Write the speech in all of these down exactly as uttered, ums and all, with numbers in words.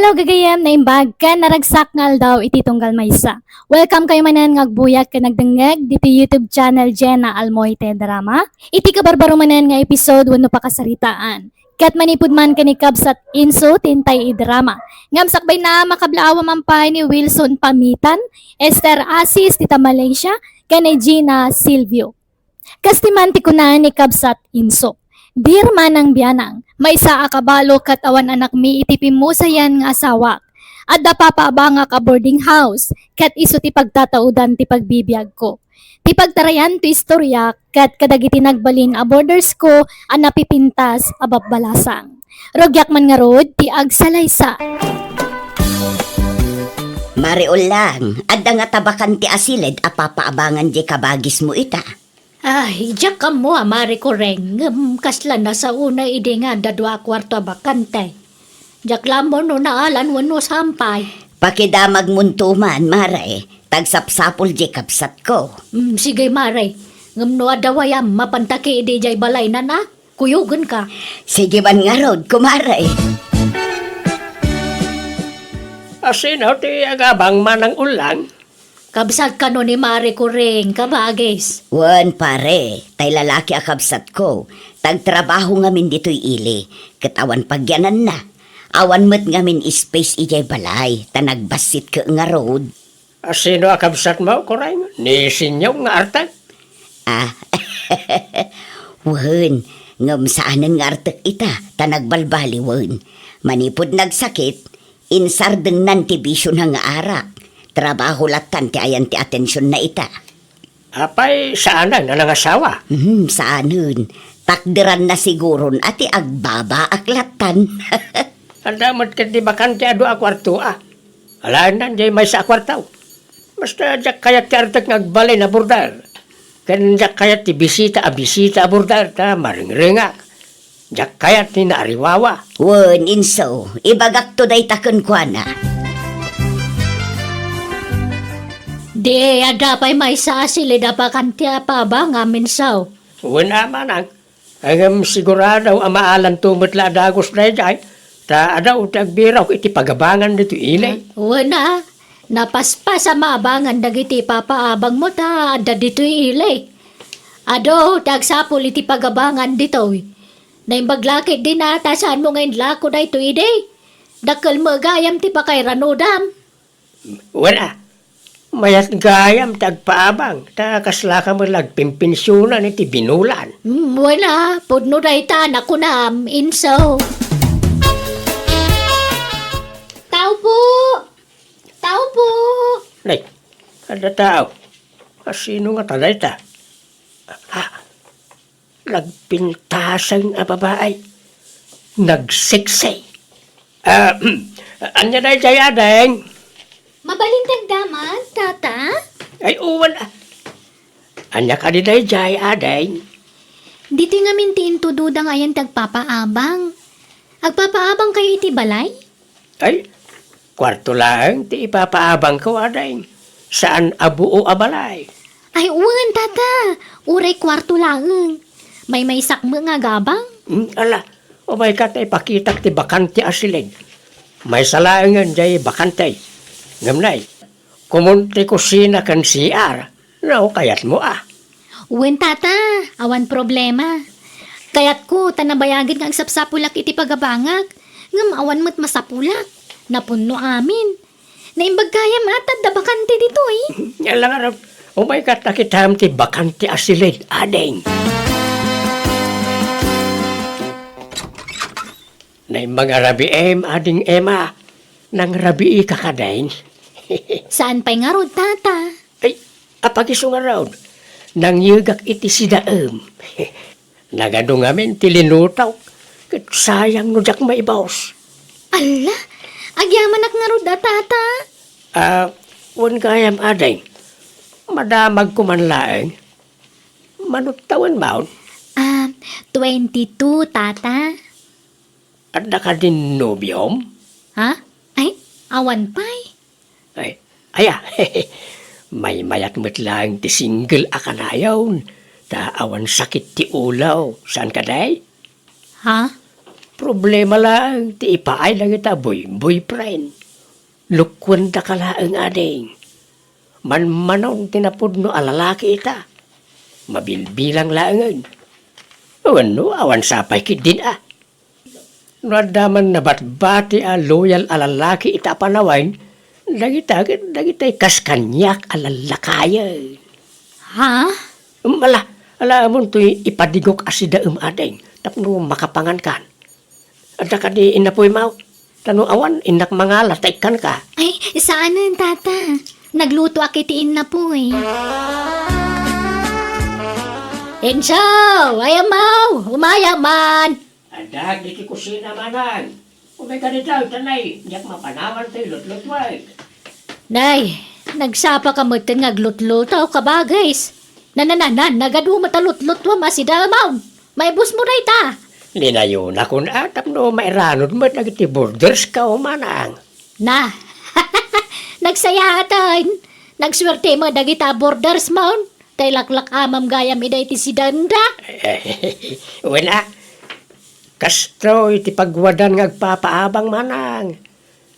Gagayem, naimbag ken naragsak nga aldaw iti tunggal maysa. Welcome kayo manen nga agbuyag ken nagdengngeg diti YouTube channel Jenna Almoite Drama. Iti kabarbaro manen nga episode wenno pakasaritaan. Ket manipud man ken ni Kabsat Inso ti intay idrama. Ngem sakbayna, makablaawa man pay ni Wilson Pamitan, Esther Asis ti ta Malaysia, ken ni Gina Silvio. Kas ti man ti kuna ni Kabsat Inso, "Dear Manang Bianang, maysa a kabalo ket awan anakmi iti pimmusayan nga asawak. Adda papaabangak a boarding house, ket isu ti pagtataudan ti pagbibiagko. Ti pagtarayan ti istorya ket kadagiti nagbalin a boarders ko a napipintas a babbalasang. Rugiak man ngarud ti agsalaysa." Mare Ulang, adda ngata bakante a siled a papaabangan diay kabagismo ita? Ay, diak ammo a, Mare Kureng, ngem kasla nasaona idi nga adda dua a kuarto a bakante. Diak la ammo no naalan wenno saan pay. Pakidamagmonto man, Mare, ta agsapsapul diay kabsatko. Mm, sige, Mare. Ngem no adda wayam, mapanta ketdi idiay balaynan a? Kuyogenka. Sige man ngarud, kumare. A, sino ti agabang, Manang Ulang? Kabsat kano ni Mare Kureng, kabagis. Wen, pare, tay lalaki a kabsatko, ta agtrabaho ngamin ditoy ili, ket awan pagyananna. Awan met ngamin space idiay balay, ta nagbassit ket ngarud. A, sino a kabsatmo, Kureng? Ni Sinyong nga artek? Ah, wen, ngem saanen nga artek ita, ta nagbalbaliwen. Manipud nagsakit, insardengnan ti bisiona nga arak. Trabaho lattan ti ayan ti atensionna ita. Apay, saanen a nangasawa? Hmm, saanen. Takderanna siguron a ti agbabaak lattan. Adda met ketdi bakante a dua a kuarto a. Alaennan diay maysa a kuarto. Basta diak kayat ti artek nga agbalin a border. Ken diak kayat ti bisita a bisita a border ta maringrengak. Diak kayat ti naariwawa. Wen, inso, ibagakto dayta kenkuana. Di adda pay maysa a siled a bakante a paabangam, inso? Wen a, manang. Ngem sigurado a maalanto met la a dagus daydiay, ta adu ti agbirok iti pagabangan ditoy ili. Wen a, napaspas a maabangan dagiti ipapaabangmo ta adda ditoy ili. Adu ti agsapul iti pagabangan ditoy. Naimbag la ketdin a ta saanmo nga inlako daytoy idi. Dakkel met gayam ti pakairanudam. Wen a, mayat gayam ti agpaabang, ta kaslaka met la agpinpensionan iti binulan. Mm, wen a, pudno dayta a nakunam, inso. Tao po! Tao po! Nay, adda tao. A, sino ngata dayta? Ha? Nagpintaseng a babai. Nagseksi. Ah, ania daydiay, ading? Mabalin ti agdamag, tata? Ay, wen a. Ania kadi daydiay, ading? Ditoy ngamin ti intudodang ayan ti agpapaabang. Agpapaabang kayo iti balay? Ay, kuarto laeng ti ipapaabangko, ading. Saan a buo a balay. Ay, wen, tata. Uray kuarto laeng. Maymaysak met nga agabang. Hmm, ala, umayka ta ipakitak ti bakante a siled. Maysa laengen diay bakante. Ngem nay, komon ti kusina ken C R. No, kayatmo a. Wen, tata, awan problema. Kayatko ta nabayagen nga agsapsapulak iti pagabangak, ngem awan met masapulak. Napunno amin. Naimbag gayam a ta adda bakante ditoy. Ala ngarud, umayka ta kitam ti bakante a siled, ading. Naimbag a rabiim, ading Emma. Nangrabiika kadin? Saan pay ngarud, tata? Ay, apag-isu ngarud, nangyegak iti sidaem. Nagadu ngamin ti linutok, ket sayang no diak maibus. Alla, agyamanak ngarud a, tata. Ah, wen gayam, ading. Madamagko man laeng. Mano ti tawenmo? Ah, twenty-two, tata. Adda kadin nobiom? Ha? Ay, awan pay. Ay, aya, maymayat met laeng ti single a kanayon, ta awan sakit ti ulo, saan kadi? Ha? Problema laeng ti ipaay dagita boy-, boyfriend. Lukkuendaka laeng, ading. Manmanon ti napudno a lalaki ita. Mabilbilang laengen. Wenno, awan sapay ketdin a. No adda man nabatbati a loyal a lalaki ita a panawen, dagita ket dagitay kas kaniak a lallakayen. Ha? Ala, ala, amontoy ipadigok a sidaem, ading, tapno makapangankan. Adda kadi innapuy, maw? Ta no awan, innak mangala ta ikkanka. Ay, saanen, tata. Naglutoak iti innapuy. Enzo! Ay, amaw! Umaya man! Adda diti kusina, manang. Umay ka dita, tanay, diak mapanawan ti lutlutuek. Nay, nagsapa ka metten nga aglutluto, kabagis. Nanananan, nagadu met a lutlutuam a sidaem. Maibusmo dayta. Linayonakon a tapno mairanod met dagiti borderska, manang. Na, nagsayaatan. Nagsuerte met dagita bordersmon. Tay laklak-amam gayam ida iti sidaenda. Wen a, kastoy ti pagwadan nga agpapaabang, manang.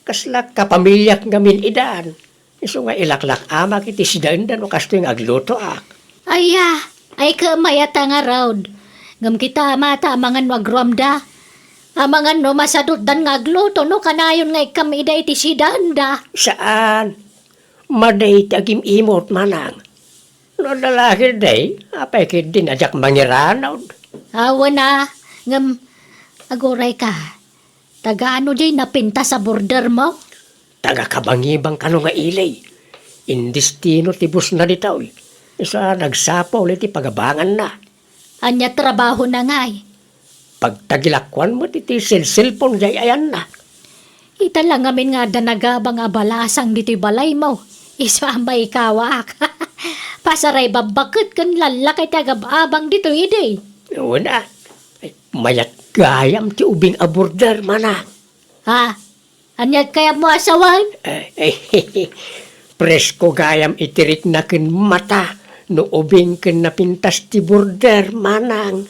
Kasla kapamiliak ngamin idan. Isu nga ilaklak-amak iti sidaenda no kastoy nga aglutoak. Aya, ay ket mayat a ngarud. Ngem kita, mata, amangan no agruamda. Amangan no masadutdan nga agluto no kanayon nga ikkam ida iti sidaenda. Saan. Madi ti agim-imot, manang. No adda la ketdi, apay ketdin a diak mangiranod? Awan a, ngem agurayka. Taga ano diay napintas a bordermo? Taga Kabangibang kano nga ili. Indestino ti busna ditoy. Isu a nagsapul iti pagabanganna. Ania trabahona ngay? Pagtagilakuan met iti selselpon diay ayanna. Ita la ngamin nga adda nagabang a balasang ditoy balaymo. Isu a maikawak. Pasaray babbaket ken lallakay ti agab-abang ditoy idi. Wen a. Ay, mayat gayam ti ubing a border, manang. Ha? Ania ti kayatmo a sawen? Eh, eh, presko gayam iti rikna ken mata no ubing ken napintas ti border, manang.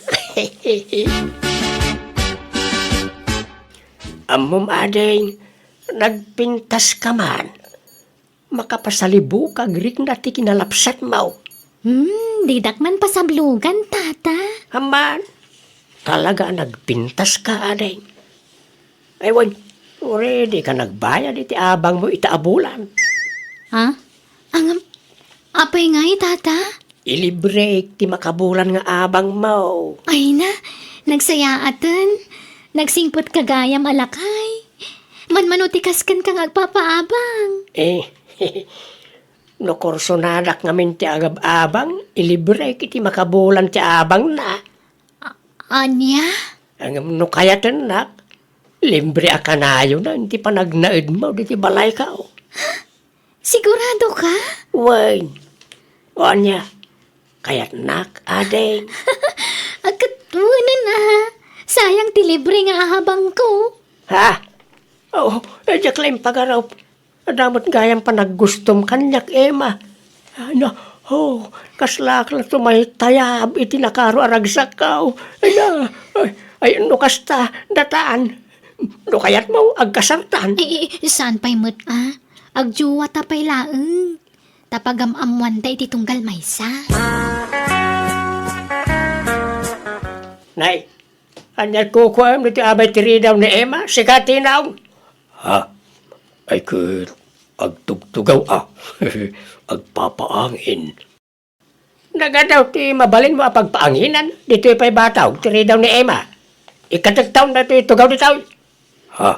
Ammom, ading, nagpintaska man. Makapasalibuk a agrikna ti kinalapsatmo. Hmm, didak man pasablugan, tata. Amman, talaga a nagpintaska, ading. Ay, wen, uray dika nagbayad iti abangmo ita a bulan. Ha? Ngem, apay ngay, tata? Ilibrek ti makabulan nga abangmo. Ay na, nagsayaaten. Nagsingpetka gayam a lakay. Manmano ti kaskenka nga agpapaabang? Eh, no kursonadak ngamin ti agab-abang, ilibrek iti makabulan ti abangna. A-, ania? Ngem no kayatennak, libre a kanayonan ti panagnaedmo diti balayko. Sigurado ka? Wen. O ania? Kayatnak, ading. Agkatwenen a. Sayang ti libre nga ahabangko. Ha? Oo, eh, diak la impagarup. Adda met gayam panaggustom kaniak, Emma. Ay na, oh, kaslak la tumaytayab iti nakaro a ragsakko. Ay na, ay, ay, no kasta, datan. No kayatmo, agkasartan. Ay, ay, saan pay met a? Agjuwata pay laeng. Ta pagam-ammoanta iti tunggal maysa. Nay, ania kukuam ditoy abay ti ridaw ni Emma? Sika ti naong. Ha? Ay ket agtugtugaw a. Agpapaangin. Nagadaw ti mabalinmo a pagpaanginan ditoy pay batog ti ridaw ni Emma. Ikatektaon datoy tugaw ditoy. Ha?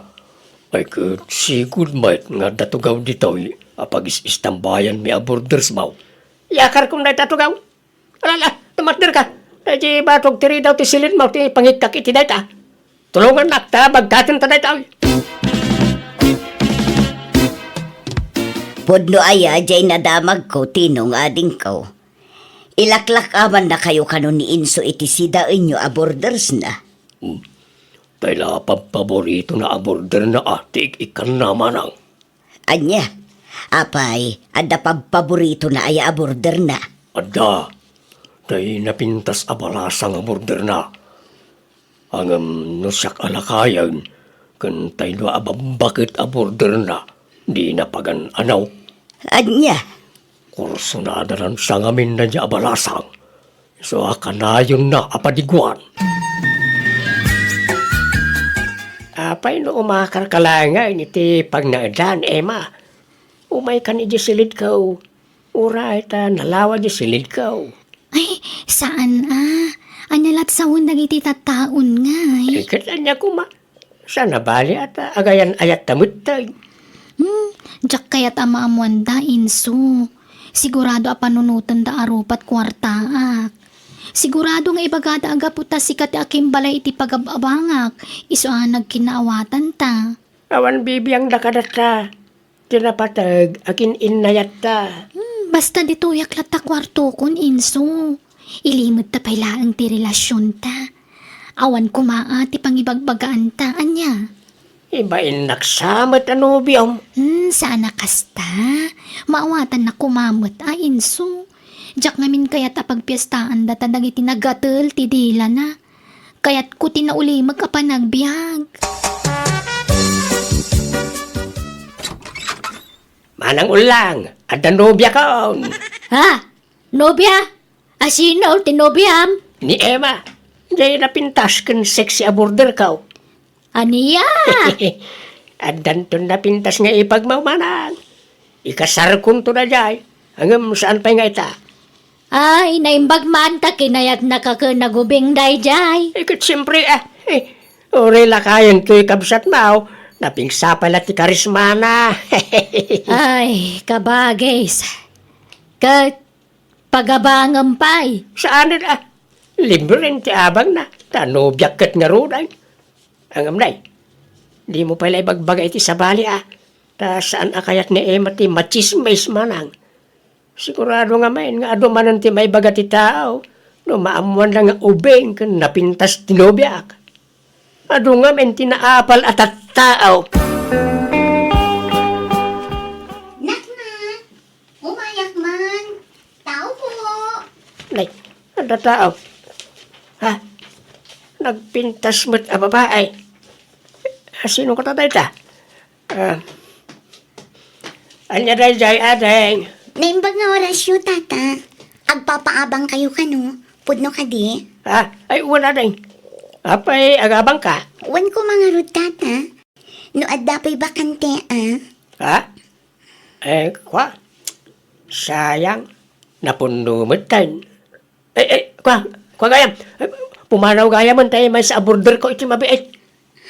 Ay ket sigud met nga adda tugaw ditoy a pagis-istambayanmi a bordersmo. Yakarkon dayta tugaw. Ala, ala, tumatderka. Daydi batog ti ridaw ti silitmo ti pangikkak iti dayta. Tulongannak ta bagkaten ta dayta. Pudno aya diay nadamagko, Tinong, adingko. Ilaklak-amannakayo kano ni Enzo iti sidaenyo a bordersna. Hmm. Tay la pabpaboritona a borderna a ti ik-ikkanna, manang. Ania? Apay, adda pabpaboritona aya a borderna? Adda. Tay napintas a balasang a borderna. Ngem no siak a lakayen, ken tay dua a babbaket a borderna, dina pagan-ano. Ania? Kursunada sa ngamin daydiay a balasang. Isu a kanayonna a padiguan. Apay no umakarka laengen iti pagnaedan, Emma? Umaykan idiay silidko. Uray ta nalawa diay silidko. Ay, saan a. Ania lat sawen dagiti tattaon ngay? Ay, ket ania koma? Saan a bali a ta agayan-ayatta metten. Hmm, diak kayat a maammoanda, inso. Sigurado a panunotenda a rupat kuartaak. Sigurado nga ibagada a gapu ta sika ti akimbalay iti pagab-abangak, isu a nagkinnaawatanta. Awan bibiangda kadatta. Ti napateg a kin-innayatta. Hmm, basta ditoyak latta kuartokon, inso. Ilimedta pay laeng ti relasionta. Awan koma a ti pangibagbagaanta, ania? Ibainnak sa met a nobiom. Hmm, saan a kasta. Maawatannak koma met a, inso. Diak ngamin kayat a pagpiestaanda ta dagiti nagatel ti dilana. Kayatko ti naulimek a panagbiag. Manang Ullang, adda nobiakon. Ha? Nobia? A sino ti nobiam? Ni Emma. Diay napintas ken sexy a borderko. Ania? Addanton napintas nga ipagmawmanang. Ikasarkonto daydiay. Ngem saan pay nga ita. Ay, naimbag man ta kinayatnaka ken nagubing daydiay. Eh, ket siempre, ah, eh, uray lakayen toy kabsatmo, napigsapay la ti karismana. Ay, kabagis. Ket pagabangem pay. Saanen, ah, libren ti abangna, ta nobiak ket ngaruden. Ngem nay, dimo pay la ibagbaga iti sabali, ah, ta saan a kayat ni Emma ti matsismis manang. Sigurado ngamin nga adu manen ti maibaga ti tao no maammoanda nga ubing ken napintas ti nobiak. Adu ngamin ti naapal a tattao. Naknak, umayak man. Tao po. Nay, adda tao. Ha? Nagpintas met a babae. Sino kata dayta? Ah. Ania daydiay, ading? Naimbag nga orasyo, tata. Agpapaabangkayo kano? Pudno kadi? Ah, ay, wen, ading. Apay, agabangka? Wen koma ngarud, tata. No adda pay bakante, ah. Ha? Eh, kwa? Sayang. Napunno metten. Eh, eh, kwa, kwa gayam. Eh, pumanaw gayam, tay maysa a borderko iti mabiit.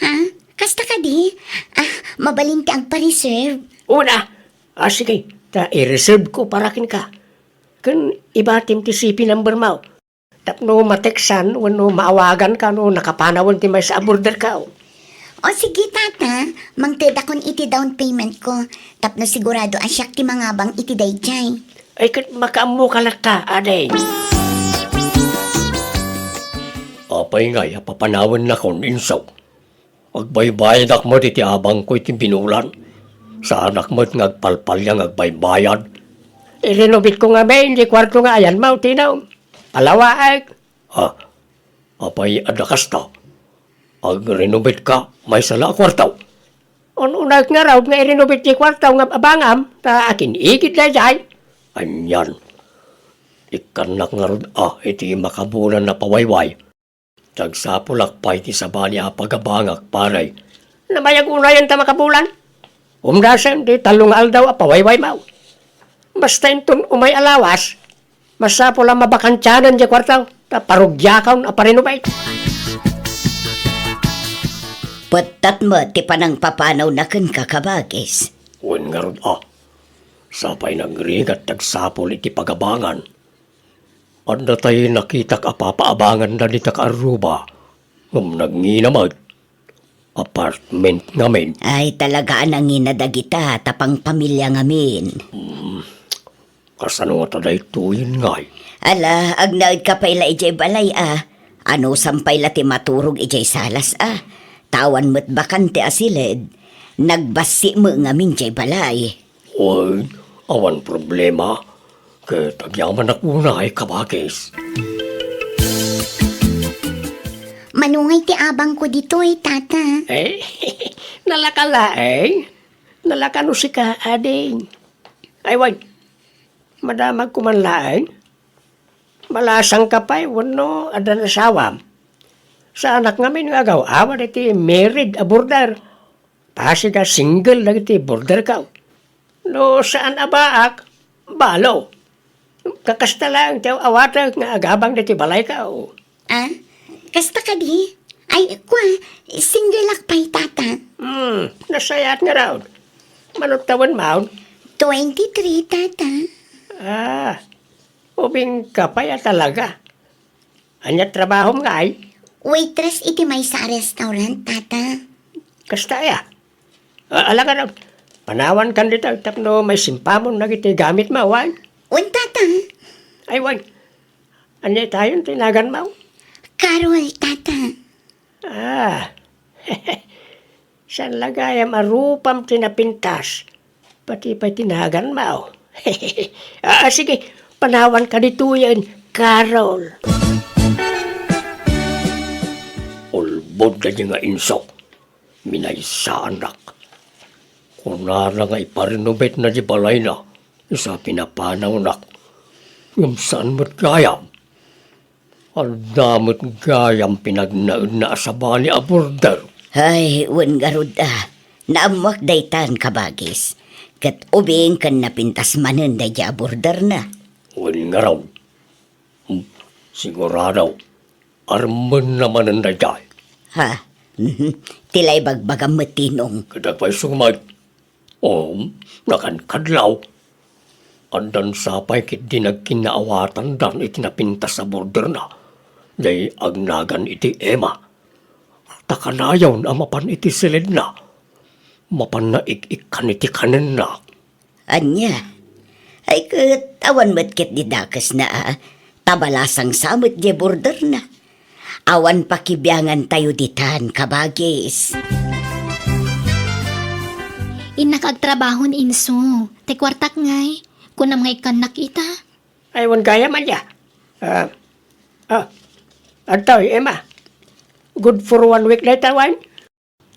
Ha? Kasta kadi? Ah, mabalin ti agpa-reserve? Una. Ah, sige. Ta i-reserve ko para kenka. Ken ibatim ti C P number mo. Tapno ma-textan wenno maawaganka no nakapanawen ti maysa a borderko. O sige, tata. Mangtedakon iti down payment ko. Tapno sigurado a siak ti mangabang iti daydiay. Ay, ket makaammoka latta, ading. Apay ngay a papanawennakon, inso? Agbaybayadak met iti abangko iti binulan. Saanak met nga agpalpalia nga agbaybayad. Irinobitko ngamin diay kuarto nga ayanmo, Tino. Palawaek. Ah, apay adda kasta? Agrinovate ka, maysa la a kuarto? Un-unaek ngarud nga i-renovate ti kuarto nga abangam, ta akin-igid daydiay. Anian? Ikkannak ngarud a iti makabulan a pawayway. Agsapulak pay ti sabali a pagabangak, pare. Namayag unayen ta makabulan? Umdasen ti tallo nga aldaw a pawaywaymo. Basta inton umay a lawas, masapul a mabakantianan diay kuarto, ta parugiakon a pa-renovate. Pettat met ti panangpapanawna kenka, kabagis. Wen ngarud a, sapay nagrigat ti agsapul iti pagabangan. Adda tay nakitak a papaabanganda dita kaarruba, ngem nagngina met. Apartment ngamin. Ay, talaga a nangina dagita, ta pangpamilia ngamin. Hmm. Kasano ngata daytoyen ngay? Ala, agnaedka pay la idiay balay a. Anusam pay la ti maturog idiay salas a. Ta awan met bakante a siled. Nagbassi met ngamin diay balay. Wen, awan problema. Ket agyamanak unay, kabagis. Panungay ti abangko ditoy, Tata. Eh, nalaka laeng. Nalaka no sika, ading. Ay, wen, madamagko man laeng. Malasangka pay wenno adda asawam? Saanak ngamin nga agaw-awat iti married a border. Pasig a single dagiti borderko. No saan a baak, balo. Kakasta laeng ti aw-awatek nga agabang dagiti balayko. Ah, kasta kadi? Ay, kua, single ak pay, Tata. Hmm, nasayaat ngarud. Mano tawenmo? Twenty-three, Tata. Ah, ubingka pay a talaga. Ania trabahom ngay? Waitress iti maysa a restaurant, Tata. Kasta aya? A-, ala ngarud, panawankan dita tapno maisimpamon dagiti gamitmo, wen? Wen, Tata. Ay, wen. Ania itayon ti naganmo? Carol, Tata. Ah. Saan la gayam a rupam ti napintas? Pati pay ti naganmo. Ah, sige, panawanka ditoyen, Carol. Ulbod daydi nga inso. Minaysaannak. Kunana nga ipa-renovate na di balayna, isu a pinapanawnak. Ngem saan met gayam? Adda met gayam pinagnaedna a sabali a border. Ay, wen ngarud a. Naammoak daytan, kabagis. Ket ubing ken napintas manen daydi a borderna. Wen ngarud. Hmm, sigurado. Armenna manen daydiay. Ha? Mhm. Ti la ibagbagam met, Tinong. Ket apay sumet? Um, nakankadlaw. Addan sapay ketdi nagkinnaawatandan iti napintas a borderna. Jay agnagan iti Emma. Ta kanayon a mapan iti siledna. Mapanna ik-ikkan iti kanenna. Ania? Ay ket, awan met ketdi dakesna a, ta balasang sa met di borderna. Awan pakibiangantayo ditan, kabagis. Innak agtrabaho ni Inso. Ti kuartak ngay, kunam nga ikkannak ita. Ay, wen gayam aya. Ah, ah, adtoy, Emma. Good for one week dayta, wen?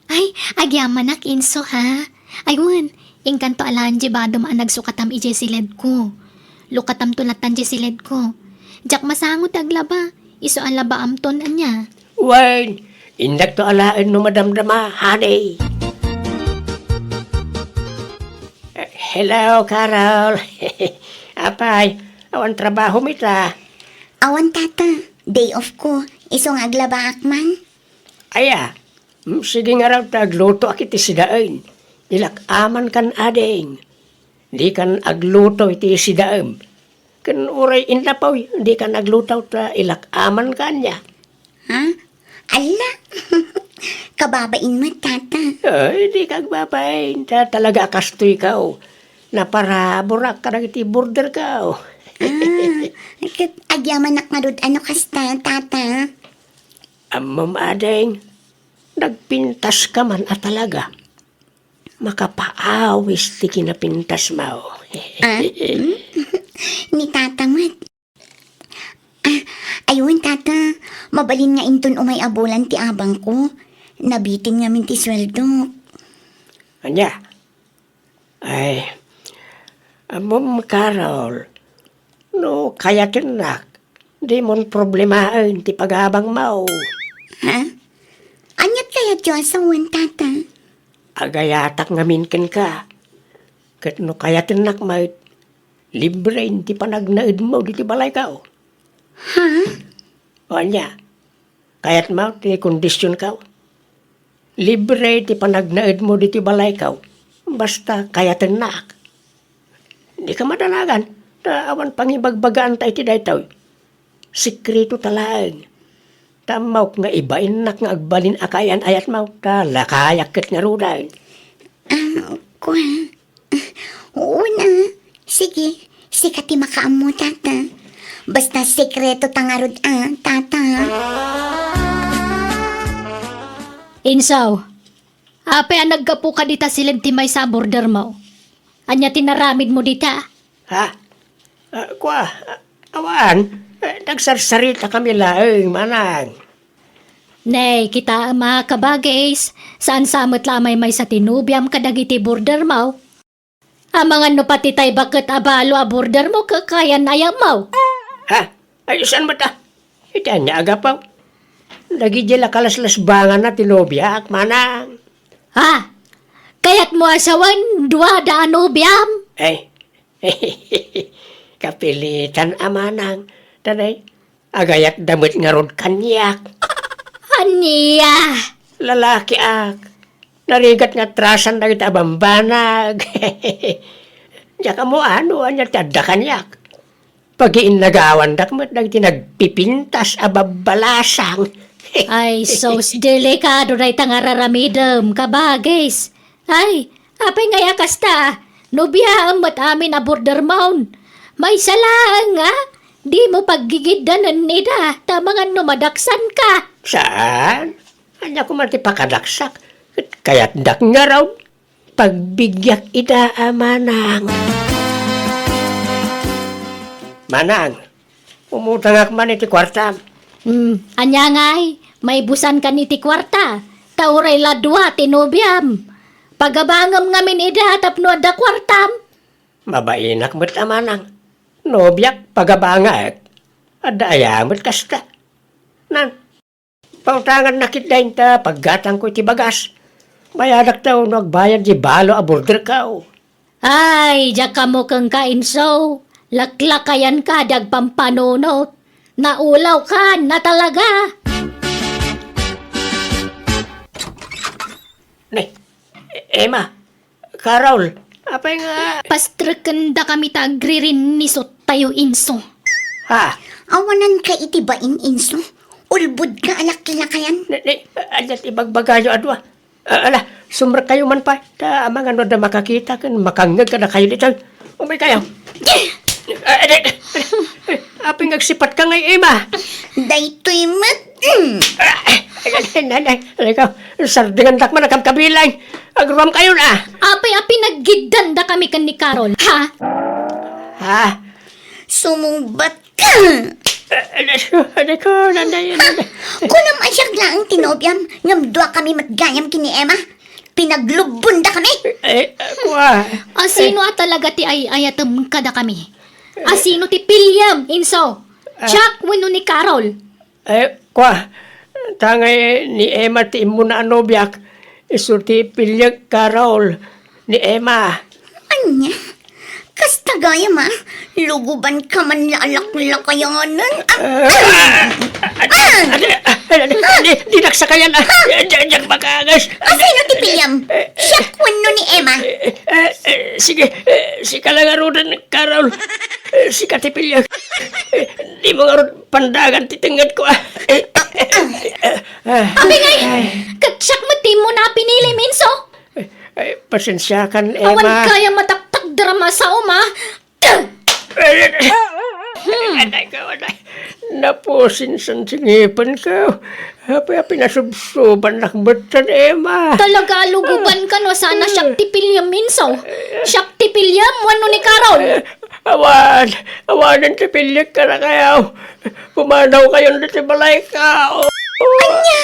Ay, agyamanak, Inso, ha? Ay, wen, inkanto a laeng di badom a nagsukatam idiay siledko. Lukatamto latan di siledko. Diak masango ti aglaba, isu a labaamton, ania? Wen, indakto a laeng no madamdama, honey. Eh, hello, Carol. Apay, awan trabahom ita? Awan, Tata. Day off ko. Isu nga aglabaak man. Aya, mm, sige ngarud ta aglutoak iti sidaen. Ilak-amankan, ading. Dikan agluto iti sidaem. Ken uray innapoy, dikan agluto ta ilak-amankan, ania? Ha? Alla! Kababain met, Tata. Ay, dika agbabain, ta talaga a kastoyko. Naparaburak kadagiti borderko. Ah, ket agyamanak ngarud a no kasta, Tata. Ammom, ading, nagpintaska man a talaga. Makapaawis ti kinapintasmo. Ah, hmm? Ni Tata met. Ah, ay wen, Tata, mabalin nga inton umay a bulan ti abangko. Nabitin ngamin ti sueldok. Ania? Ay, ammom, Carol, no kayatennak, dimon problemaen ti pagabangmo. Ha? Aniat kayatyo a sawen, Tata? Agayatak ngamin kenka. Ket no kayatennak met, libre ti panagnaedmo ditoy balayko. Ha? O ania? Kayatmo ti kondisionko? Libre ti panagnaedmo ditoy balayko, basta kayatennak. Dika madanagan, ta awan pangibagbagaanta iti daytoy. Sekretota laeng. Ta ammok nga ibainnak nga agbalin a kaayan-ayatmo, ta lakayak ket ngaruden. Ah, kua. Una, sige, sika ti makaammo, Tata. Basta sekretota ngarud a, Tata. Insaw, apay a naggapuka dita siled ti maysa a bordermo? Ania ti naramidmo dita? Ha? Ah, kua, ah, awan. Eh, nagsarsaritakami laeng, manang. Nay, kitaem a, kabagis, saan sa met la a maymaysa ti nobiam kadagiti bordermaw. Amangan no pati tay baket a balo a bordermo kakayan a yammaw. Ha? Ay, saan met a? Iti ania a gapu? Dagidiay la kalaslasbanganna ti nobiak, manang. Ha? Kayatmo a sawen, duada a nobiam? Ay, kapilitan a manang. Tanay, agayatda met ngarud kaniak. Ania? Lalakiak. Narigat nga atrasan dagiti a bambanag. Diak ammo no ania ti adda kaniak. Pagiinnagawandak met dagiti nagpipintas a babbalasang. Ay, sus, delikado dayta nga raramidem, kabagis. Ay, apay ngay a kasta? Nobiaem met amin a bordermawn. Maysa laeng a, dimo paggigiddanen ida, ta amangan no madaksanka. Saan? Ania koma ti pakadaksak? Ket kayatdak ngarud. Pagbigiak ida a manang. Manang, umutangak man iti kuartam. Hmm, ania ngay? Maibusankan iti kuarta, ta uray la dua ti nobiam. Pagabangem ngamin ida tapno adda kuartam. Mabainak met a manang. Nobiak, pagabangek. Adda aya met kasta. Nan, pautangannak ketdi inta paggatangko iti bagas. Bayadakto no agbayad ti balo a borderko. Ay, diak ammo kenka, Inso. Laklakayanka di agpampanunot. Naulawkan a talaga. Ne, Emma, Carol, apay nga... Pastrekendakami ta agririnnisot tayo, Inso. Ha? Awananka iti bain, Inso. Ulbodka a laklakayan. Ne, ne, ania ti ibagbagayo a dua? Ah, ala, sumrekkayo man pay. Ta amangan no adda makakita ken makangngeg kadakayo ditoy. Umaykayo. Ah, adi, apay nga agsipatka ngay, Emma? Daytoy met. Mm. Ah, ay, ay, ay, ay, ay, ikaw, sardengandak man a kabkabilang. Agruamkayon, ah. Apay a pinaggiddandakami ken ni Carol, ha? Ha? Sumungbatka. Ah, adi ko, adi ko, nanay, nanay. Kunam a siak laeng ti nobiam, ngem duakami met gayam ken ni Emma. Pinaglubbondakami. Eh, eh, kua. Asino a talaga ti ay-ayatem kadakami? Asino ti piliam, Inso? Ah. Siak wenno ni Carol? Eh, kua. Ta ngay ni Emma ti immuna a nobiak. Isu ti piliek, Carol, ni Emma. Ania? Kasta gayam a, lugubanka man la a laklakayanen. Ah! Ah! Adi, adi, adi, adi, dinak sakayan, ah. Di, di, diak makaangas. Asino ti piliam? Siak wenno ni Emma? Eh, eh, eh, sige, eh, sika la ngaruden, Carol. Eh, sika ti piliak. Eh, dimo ngarud pandagan ti tengngedko, ah. Eh, eh, eh, eh, ah. Apay ngay, ket siak met ti immuna a pinilim, Inso. Eh, eh, pasensiakan, Emma. Awan gayam a taktakderam a saom, ah. Anak ko, anak. Napusinsan ti ngipenko. Apay a pinasubsubannak metten, Emma. Talaga a lugubanka no saan a siak ti piliam, Inso. Siak ti piliam wenno ni Carol? Awan, awanen ti piliek kadakayo. Pumanawkayon ditoy balayko. Ania?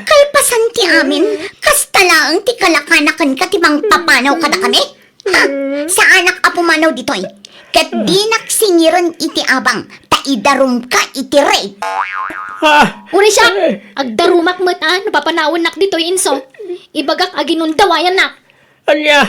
Kalpasan ti amin, kasta laeng ti kalakana kenka ti mangpapanaw kadakami? Ha? Saanak a pumanaw ditoy. Ket dinak singiren iti abang, ta idarumka iti rape. Ha? Uray siak, agdarumak met a no papanawennak ditoy, Inso. Ibagak a ginundawayannak. Ania?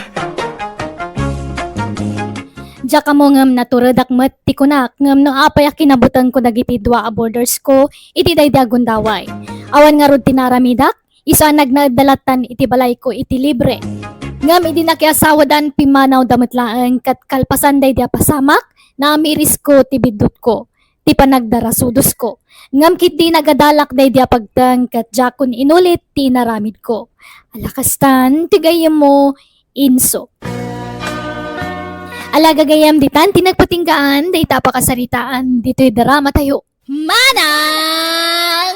Diak ammo ngem naturedak met ti kunak, ngem no apay a kinabutengko dagiti dua a bordersko iti daydi a gundaway. Awan ngarud ti naaramidak, isu a nagnaedda lattan iti balayko iti libre. Ngem idi nakiasawadan, pimmanawda met laeng ket kalpasan daydi a pasamak, naamirisko ti biddutko, ti panagdarasudosko. Ngem ketdi nagadalak daydi a pagteng ket diakon inulit ti inaramidko. Ala kastan ti gayyemmo, Inso. Ala gagayyem, ditan ti nagpatinggaan dayta a pakasaritaan ditoy dramatayo. Manang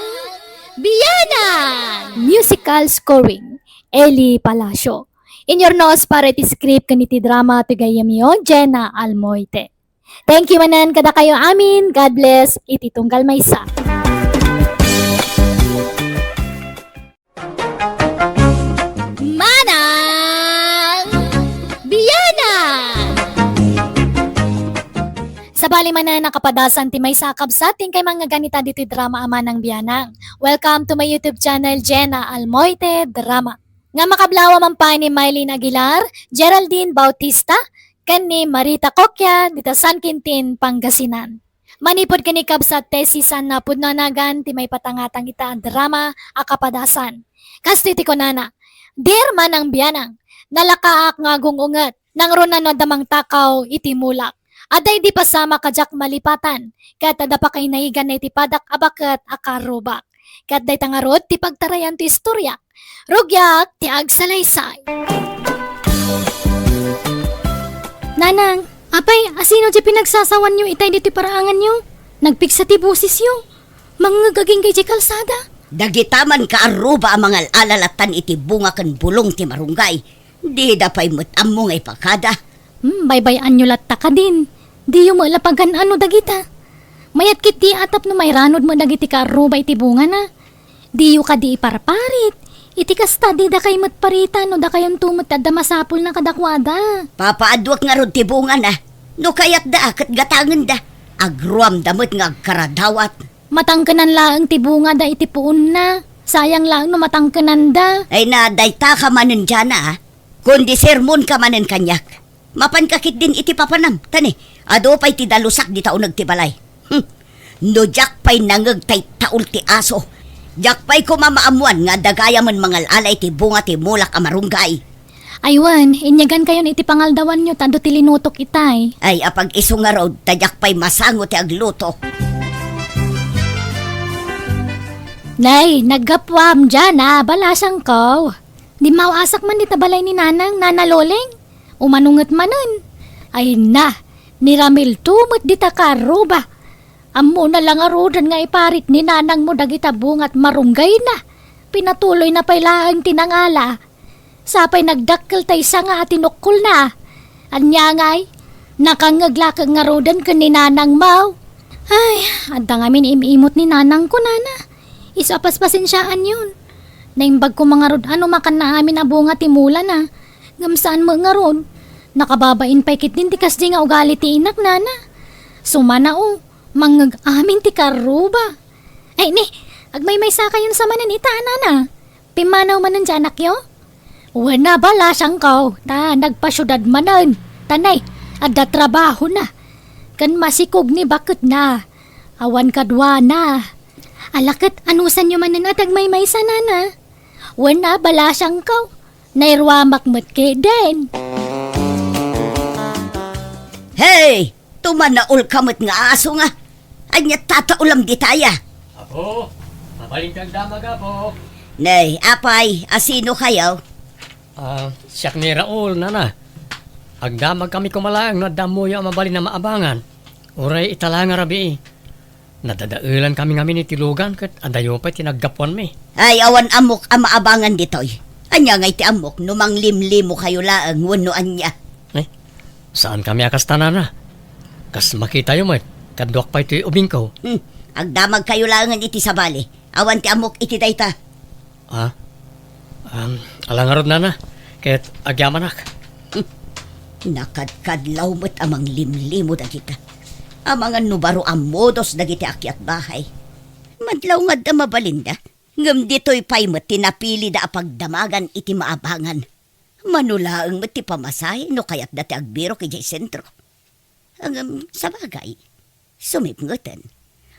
Bianang! Musical scoring, Eli Palacio. Inyurnos para iti script ken iti drama ti gayyemyo, Jenna Almoite. Thank you manen kadakayo amin. God bless iti tunggal maysa. Bali manen a kapadasan ti maysa a kabsat ti inkay mangngegganita ditoy drama a Manang Bianang. Welcome to my YouTube channel, Jenna Almoite Drama. Nga makablawa man pay ni Mylene Aguilar, Geraldine Bautista, ken ni Marita Coquia dita San Quintin, Pangasinan. Manipud ken ni kabsat Tessie San Napudno a nagan ti maipatangatang ita a drama a kapadasan. Kastoy ti kunana, "Dear Manang Bianang, nalakaak nga agung-unget, nangruna no adda mangtakaw iti mulak. Adda idi pasamak a diak malipatan, ket adda pakainayiganna iti padak a baket a karrubak." Ket dayta ngarud ti pagtarayan ti istorya. Rugiak ti agsalaysay. Nanang, apay, asino diay pinagsasawanyo itay ditoy paraanganyo? Nagpigsa ti bosesyo. Mangngeg agingga idiay kalsada. Dagita man kaarruba a mangal-ala lattan iti bunga ken bulong ti marunggay. Dida pay met ammo nga ipakada. Hmm, baybay-anyo latta kadin. Diyo met la pagan-ano dagita. Mayat ketdi a tapno mairanod met dagiti kaarruba iti bungana. Diyo kadi iparparit. Iti kasta, didakay met parita no dakayonto met ti adda masapulna kadakuada. Papaaduek ngarud ti bungana. No kayatda, ket gatangenda. Agruamda met nga agkaradawat. Matangkenan laeng ti bungada iti puonna. Sayang laeng no matangkenanda. Ay na, dayta ka manen, Jana, a. Kundi sermonka manen kaniak. Mapanka ketdin iti papanam, ta ne, adu pay ti dalusak dita uneg ti balay. Hmm. No diak pay nangeg tay taul ti aso, diak pay koma maammuan nga adda gayamen mangal-ala iti bunga ti mulak a marunggay. Ay wen, inyagankayon iti pangaldawanyo ta adu ti linutok itay. Ay, apag-isu ngarud, ta diak pay masango ti agluto. Nay, naggapuam diay, a, balasangko. Dimmaaw-asak man dita balay ni Nanang, Nana Loleng. Umano nget manen? Ay na, ni Ramil to met dita kaarruba. Ammona la ngaruden nga iparit ni nanangmo dagita bunga a marunggayna. Pinatuloyna pay laeng ti nangala. Sapay nagdakkel tay sanga a tinukkolna. Ania ngay? Nakangngeg la ket ngaruden ken ni nanangmo. Ay, adda ngamin im-imot ni nanangko, nana. Isu a paspasensiaanyon. Naimbag koma ngarud a no makanna amin a bunga ti mulana. Ngem saan met ngarud. Nakababain pay ketdin ti kasdi nga ugali ti inak, nana. Sumana, o, mangngeg amin ti kaarruba. Ay, ni, agmaymaysakayon sa manen ita, nana. Pimmanaw manen ti anakyo? Wen a, balasangko, ta nagpasiudad manen. Ta ne, adda trabahona. Ken masikog ni baketna. Awan kaduana. Ala ket, anusanyo manen a ti agmaymaysa, nana? Wen a, balasangko. Nairuamak met ketdin. Hey! Tumanaol ka met nga aso nga. Ania tataulam ditaya? Apo, mabalin ti agdamag, Apo. Nay, apay, asino kayo? Ah, siak ni Raul, nana. Agdamag kami koma laeng no adda ammoyo a mabalin a maabangan. Uray ita la nga rabii. Nadadaelan kami ngamin iti lugan ket adayo pay ti naggapuanmi. Ay, awan ammok a maabangan ditoy. Ania ngay ti ammok no manglimlimo kayo laeng wenno ania? Eh, saan kami a kasta, nana. Kas makitayo met, kaduak pay toy ubingko. Hmm, agdamag kayo laengen iti sabali. Awan ti ammok iti dayta. Ah? Um, ala ngarud, nana. Ket agyamanak. Hmm. Nakadkadlaw met a manglimlimo dagita. Amangan no baro a modos dagiti akyat bahay. Madlaw nga adda mabalinda, ngem ditoy pay met ti napilida a pagdamagan iti maabangan. Mano laeng met ti pamasahe no kayatda ti agbirok idiay sentro. Ngem, sabagay, sumipngeten.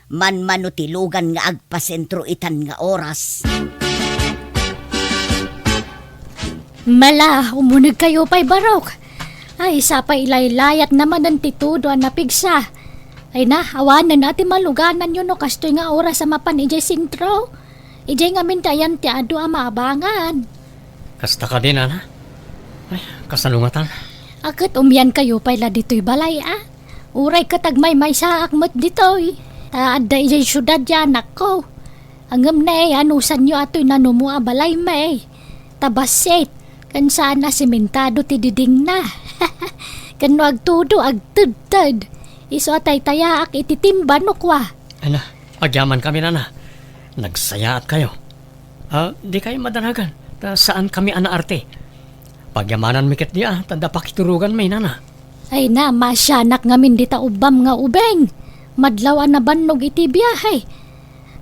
Manmano ti lugan nga agpasentro itan nga oras. Mala, umuneg kayo pay barok. Ay, sapay ilaylayat na manen ti tudo a napigsa. Ay na, awanen a ti malugananyo no kastoy nga oras a mapan idiay sentro. Idiay ngamin ti ayan ti adu a maabangan. Kasta kadi, nana? Ay, kasano ngatan? A ket umian kayo pay la ditoy balay, a? Uray ket agmaymaysaak met ditoy. Ta adda idiay siudad ti anakko. Ngem ne, anusanyo a toy nanumo a balay met. Ta bassit, ken saan a sementado ti didingna. Ken no agtudo, agtedted. Isu a taytayaak iti timba no kua. Ay na, agyaman kami, nana. Nagsayaat kayo. Ah, di kayo madanagan, ta saan kami a naarte. Pagyamananmi ketdi a, ta adda pakituroganmi, nana. Ay na, masianak ngamin dita ubbam nga ubing. Madlaw a nabannog iti biahe.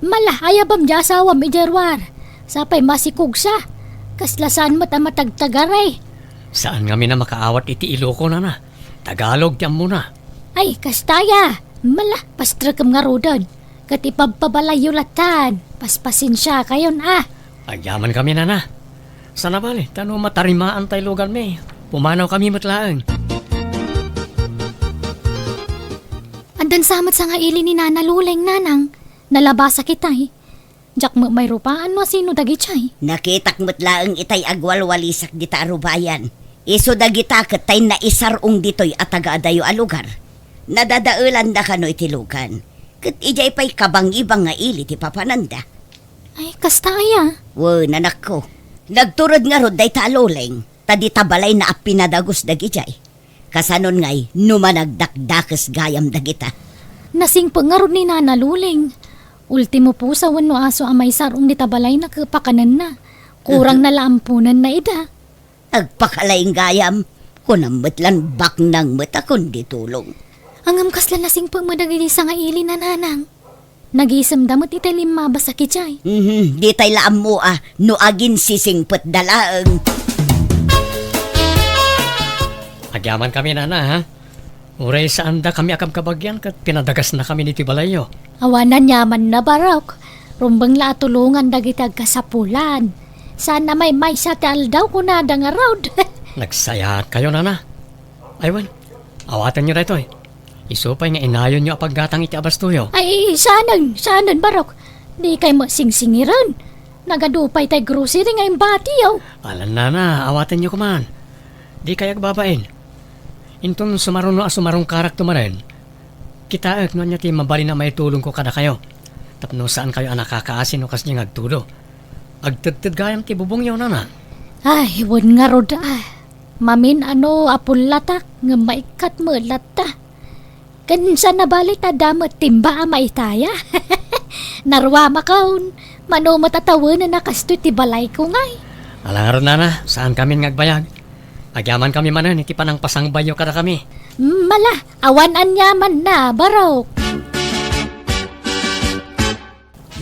Mala, ayabam di asawam idiay ruar. Sapay masikugsa. Kasla saan met a matagtagari. Saan ngamin a makaawat iti Iloko, nana. Tagalog ti ammona. Ay, kasta aya. Mala, pastrekem ngaruden. Ket ipabpabalayyo latan. Paspasensiakayon a. Agyaman kami, nana. Sana bale, ta no matarimaan tay lugarmi, pumanaw kami met laeng. Addan sa met sangaili ni Nana Luleng, nanang. Nalabasa kitay. Diak met mairupaan no asino dagitoy. Nakitak met laeng itay agwalwalisak dita a rubayan. Isu dagita ket tay naisar-ong ditoy a tagaadayo a lugar. Nadadaelanda kano iti lugan. Ket idiay pay kabangibang nga ili ti papananda. Ay, kasta aya? Wen, anakko. Nagtured ngarud dayta a Luleng, ta dita balayna a pinadagus dagidiay. Kasanon ngay, no managdakdakes gayam dagita. Nasingpet ngarud ni Nana Luleng. Ultimo pusa wenno aso a maisar-ong dita balayna ket pakanenna. Kurang na la amponenna ida. Agpakalaing gayam, kunam met lan baknang met a kundi tulong. Ngem kasla nasingpet met dagiti sangaili, nanang. Nagisemda met itay limmabas a kidiay. Mhm, ditay la ammo a no aginsisingpetda laeng. Agyaman kami, nana, ha? Uray saanda kami a kabkabagian ket pinadagasna kami iti balayyo. Awan aniamanna, Barok. Rumbeng la a tulongan dagiti agkasapulan. Saan a maymaysa ti aldaw, kunada ngarud. Nagsayaat kayo, nana. Ay, wen, awatenyo daytoy. Isu pay nga inayonyo a paggatang iti abastoyo. Ay, saanen, saanen, Barok. Dikay met singsingiren. Nagadu pay tay grocery nga imbatiyo. Alan, nana, awatenyo koman. Dikay agbabain. Inton sumaruno a sumarungkarakto manen, kitaek no ania ti mabalin a maitulongko kadakayo. Tapno saankayo a nakakaasi no kasdiay nga agtudo. Agtedted gayam ti bubongyo, nana. Ay, wen ngarud a. Mamin-ano a pullatak, ngem maikkat met latta. Ken saan a bale ta adda met timba a maitaya. Naruamakon, mano met a tawenen a kastoy ti balayko ngay. Ala ngarud, nana, saan kamin nga agbayag. Agyaman kami manen iti panangpasangbayyo kadakami. Mala, awan aniamanna, Barok.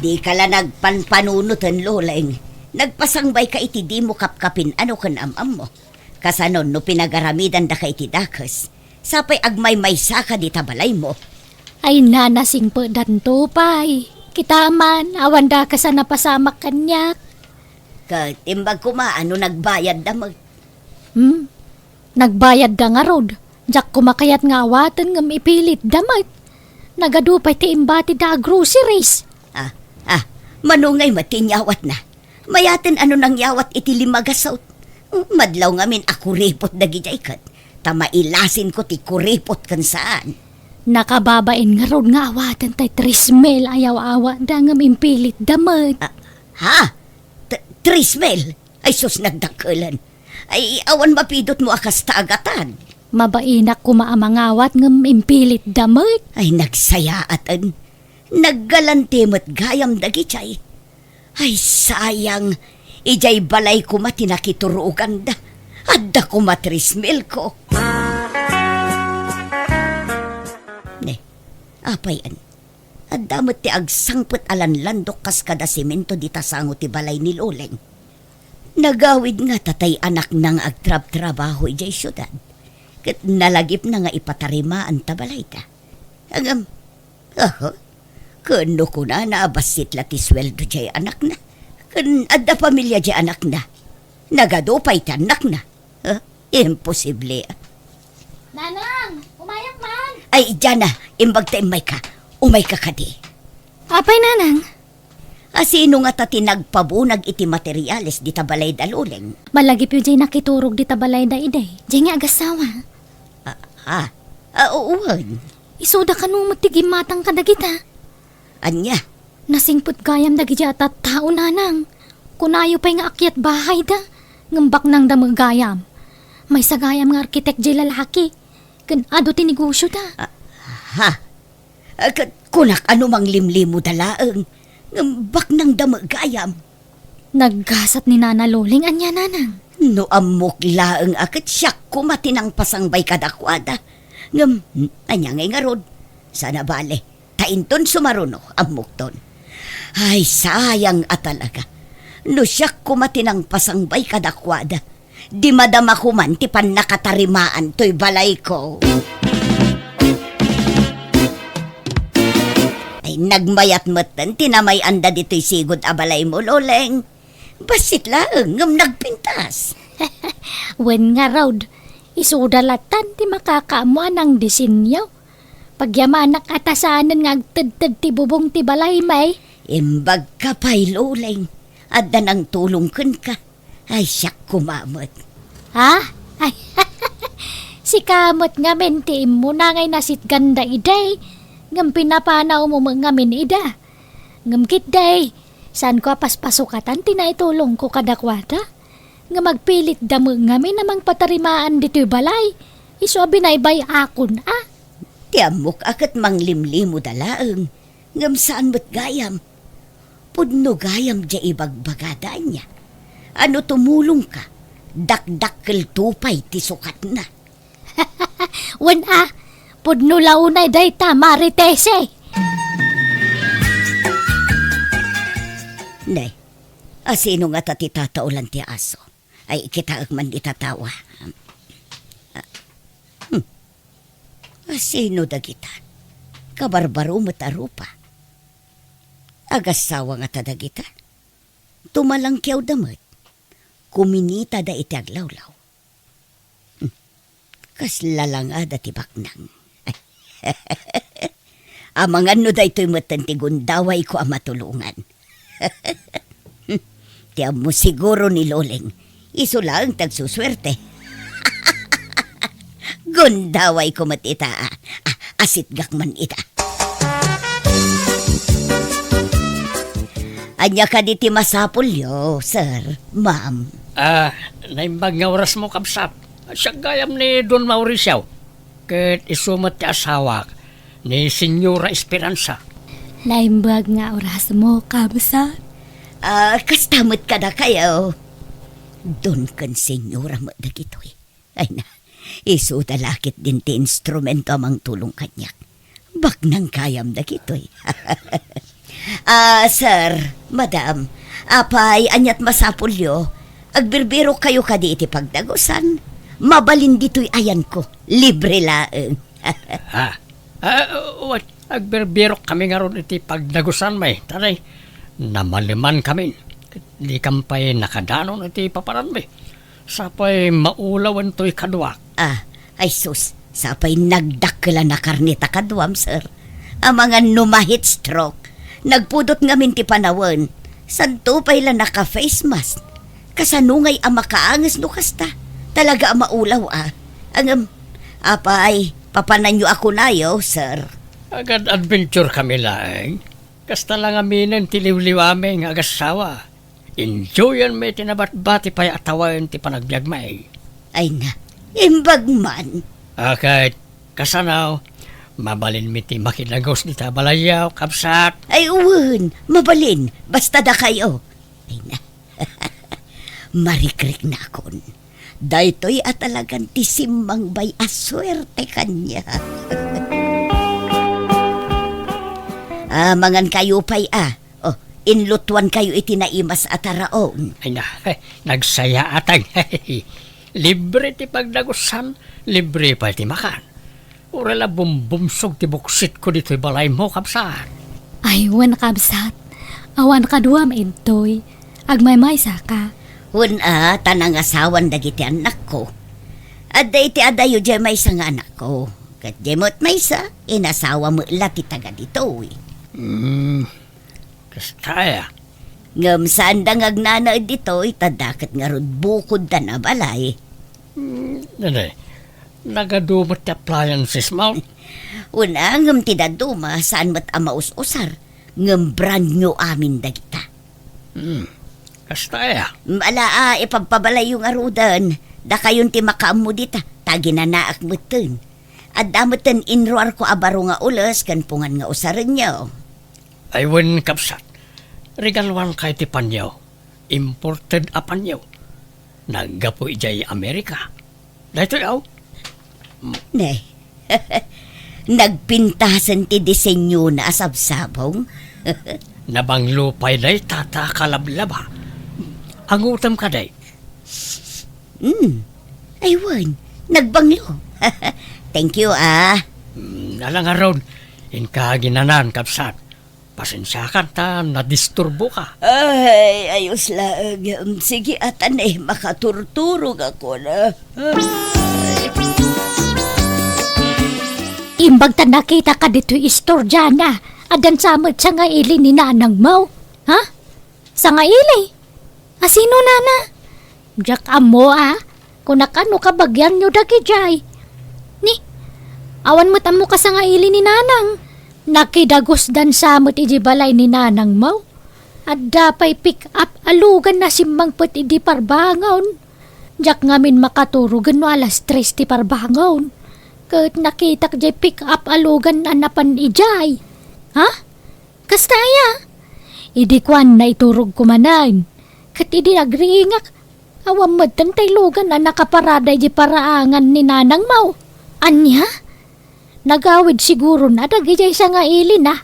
Dika la nagpanpanunoten, Loleng. Nagpasangbayka iti dimo kapkapin-ano ken am-ammo. Kasanon no pinagaramidandaka iti dakes, sapay agmaymaysaka dita balaymo. Ay, nana, singpetdanto pay. Kita man, awan dakes a napasamak kaniak. Ket imbag koma a no nagbayadda met. Hmm? Nagbayadda ngarud. Diak koma kayat nga awaten ngem ipilitda met. Nagadu pay ti imbatida a groceries. Ah, ah, mano ngay met ti inyawatna? Mayaten a no nangyawat iti lima gasut. Madlaw ngamin a kuripot dagidiay ket ta mailasinko ti kuripot ken saan. Nakababain ngarud nga awaten tay tres mil a yaw-awatda ngem impilitda met. Ah, ha? T-, tres mil? Ay sus, nagdakkelen. Ay, awan mapidutmo a kasta a gatad. Mabainak koma a mangawat ngem impilitda met. Ay, nagsayaaten. Naggalanti met gayam dagidiay. Ay, sayang. Idiay balay koma ti nakituroganda. Adda koma tres mil ko. Ne, apay, an-, adda met ti agsangpet a lanlandok kas kada semento dita sango ti balay ni Loleng. Nagawid ngata tay anakna nga agtrabtrabaho idiay siudad, ket nalagipna nga ipatarimaan ta balayda. Ngem, aha, ken no kunana a bassit la ti sueldo diay anakna, ken adda pamilia diay anakna, nagadu pay ti annakna. Ha? Imposible. Nanang, umayak man! Ay, Jana, imbag ta immayka. Umayka kadi. Apay, Nanang? Asino ngata ti nagpabunag iti materiales dita balayda, Loleng? Malagipyo diay nakiturog dita balayda idi. Diay nga agasawa. Ah, ah, ah, wen. Isuda kano met ti gimmatang kadagita? Ania? Nasingpet gayam dagiti a tattao, Nanang. Kunayo pay nga akyat bahayda, ngem baknangda met gayam. Maysa gayam nga arkitek diay lalaki, ken adu ti negosioda. Ah, ha? Ah, ket kunak a no manglimmlimoda laeng, ngem baknangda met gayam. Naggasat ni Nana Loleng, ania, Nanang? No ammok laeng a ket siak koma ti nangpasangbay kadakuada. Ngem, ania ngay ngarud? Saan a bale. Ta inton sumaruno, ammokton. Ay, sayang a talaga. No siak koma ti nangpasangbay kadakuada, di madama koman ti pannakatarimaan toy balayko. Ay, nagmayat metten ti namay-anda ditoy sigud a balaymo, Loleng. Bassit laeng ngem nagpintas. Wen ngarud, isuda lattan ti makakaammo a nangdisenyo. Pagyamanak a ta saanen nga agtedted ti bubong ti balaymi. Imbagka pay, Loleng. Adda nangtulong kenka. Ay, siak koma met. Ha? Ay, sika met ngamin ti immuna ngay nasitganda idi. Ngem pinapanawmo met ngamin ida. Ngem ketdi, saanko a paspasukatan ti naitulongko kadakuada. Ngem agpilitda met ngamin a mangpatarimaan ditoy balay. Isu a binaybay-akon a. Ti ammok a ket manglimlimoda laeng, ngem saan met gayam. Pudno gayam diay ibagbagada ania. A no tumulongka, dakdakkelto pay ti sukatna. Wen a, pudno la unay dayta, Maritese. Ne, asino ngata ti tataolan ti aso? Ay, ikitaek man dita tawa. Ah, hmm. Asino dagita? Kabarbaro met a rupa. Agassawa ngata dagita? Tumalangkiawda met. Kuminitada iti aglawlaw. Hmm. Kasla langada ti baknang. Amangan no daytoy metten ti gundawayko a matulongan. Ti ammo siguro ni Loleng, isu laeng ti agsusuerte. Gundawayko met ita, a, a, asitgak man ita. Ania kadi ti masapulyo, sir, ma'am? Ah, naimbag nga orasmo, kabsat. Siak gayam ni Don Mauricio. Ket isu met ti asawak, ni Señora Esperanza. Naimbag nga orasmo, kabsat. Ah, kasta met kadakayo. Don ken Señora met dagitoy. Ay na, isuda la ketdin ti instrumento a mangtulong kaniak. Baknang gayam dagitoy. Ah, sir, madam, apay, aniat masapulyo? Agbirbirokkayo kadi iti pagdagusan? Mabalin ditoy ayanko. Libre laeng. Ah, ah, wen, agbirbirok kami ngarud iti pagdagusanmi, tanay, namaleman kami. Dikam pay nakadanon iti papananmi. Sapay maulawen toy kaduak. Ah, ay sus, sapay nagdakkel a nakarni ta kaduam, sir. Amangan no ma-heat stroke. Nagpudot ngamin ti panawen. Santo pay la naka-face mask. Kasano ngay a makaanges no kasta? Talaga a maulaw a. Ngem, apay, papananyo a kunayo, sir. Agad-adventure kami laeng. Kasta la ngaminen ti liwliwami nga agassawa. Enjoyanmi ti nabatbati pay a tawen ti panagbiagmi. Ay na, imbag man. A ket, kasano, mabalinmi ti makidagus dita balayyo, kabsat? Ay wen, mabalin, basta dakayo. Ay na, marikriknakon. Daytoy a talagan ti simmangbay a suerte kaniak. Ah, mangankayo pay a. Oh, inlutuankayo iti naimas a taraon. Ay na, nagsayaatag. Libre ti pagdagusan, libre pay ti makan. Uray la bumbumsog ti buksitko ditoy balaymo, kabsat. Ay, wen, kabsat. Awan kaduam intoy. Agmaymaysa ka. Wen a, ta nangasawan dagiti annakko. Adda iti adayo diay maysa nga anakko. Ket diay met maysa, inasawa met la ti taga ditoy. Hmm, kasta aya. Ngem saanda nga agnanaed ditoy, ta daket ngarud bukodda a balay. Hmm, nene, nagadu met ti appliances mo? Wen a, ngem ti dadduma, saan met a maus-usar, ngem brand new amin dagita. Hmm, kasta aya? Ala a, ipagpabalayyo ngaruden, dakayon ti makaammo dita, ta aginanaak metten. Adda metten inruarko a baro nga ules ken pungan nga usarenyo. Ay wen, kabsat, regaluankayo ti panyo. Imported a panyo. Naggapu idiay Amerika. Daytoy, aw. Ne, Nagpintasen ti disenyona a sabsabong? Nabanglo pay dayta ta kalablaba. Angutem kadi? Hmm. Ay, wen. Nagbanglo. Thank you, ah. Mm, ala ngarud, inka ginanaw, kabsat. Pasensiakan ta nadisturboka. Ay, ayos laeng. Sige, atan, eh, makaturturog ako na. Ay. Imbag ta nakitaka ditoy istorya na, addan sa met sangaili ni nanangmo. Ha? Sangaili? Asino, nana? Diak ammo, a. Kunak, no kabagianyo dagijay. Ni, awan met ammo kasangaili ni nanang. Nakidagusdan sa met iti balay ni nanangmo. Adda pay pick-up a lugan a simmangpet idi parbangon. Diak ngamin makaturogen no alas tres ti parbangon. Ket nakitak diay pick-up a lugan a napan idiay. Ha? Kasta aya? Idi kuan, naiturogko manen. Ket idi agriingak, awan metten tay lugan a nakaparada iti paraangan ni nanangmo. Ania? Nagawid sigurona dagijay sangailina.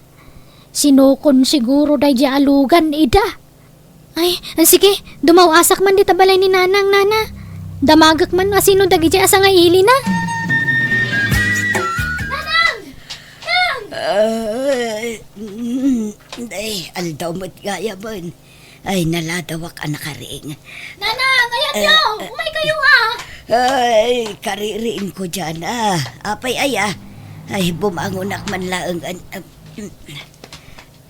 Sinukon siguro daydiay a lugan ida. Ay, sige, dumaw-asak man dita balay ni nanang, nana. Damagek man no asino dagijay a sangailina. Nanang! Nang! Ay, mm, ay, aldaw met gayam. Ay, naladawak a nakariing. Nanang, ayanyo! Eh, eh. Umaykayo, a! Ay, kaririingko diay, a. Apay aya? Ay, bumangonak man laeng, an-, am-,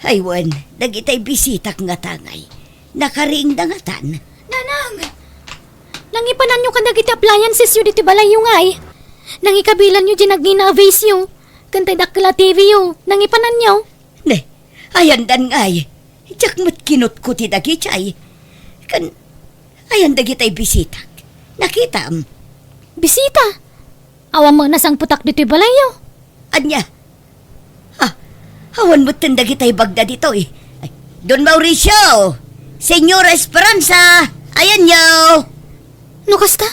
ay, wen, dagitay bisitak ngata ngay. Nakariingda ngatan. Nanang! Nangipananyo kadagiti appliancesyo ditoy balayyo ngay. Nangikabilanyo diay nagngina a vaseyo. Ken tay dakkel a T V yo. Nangipananyo. Ne, ayandan ngay. Diak met kinutkuti dagijay. Ken, ayan dagitay bisitak. Nakitam? Bisita? Awan met nasangpetak ditoy balayyo. Ania? Ah, awan metten dagitay bagda ditoy. Ay, Don Mauricio! Señora Esperanza! Ayanyo! No kasta,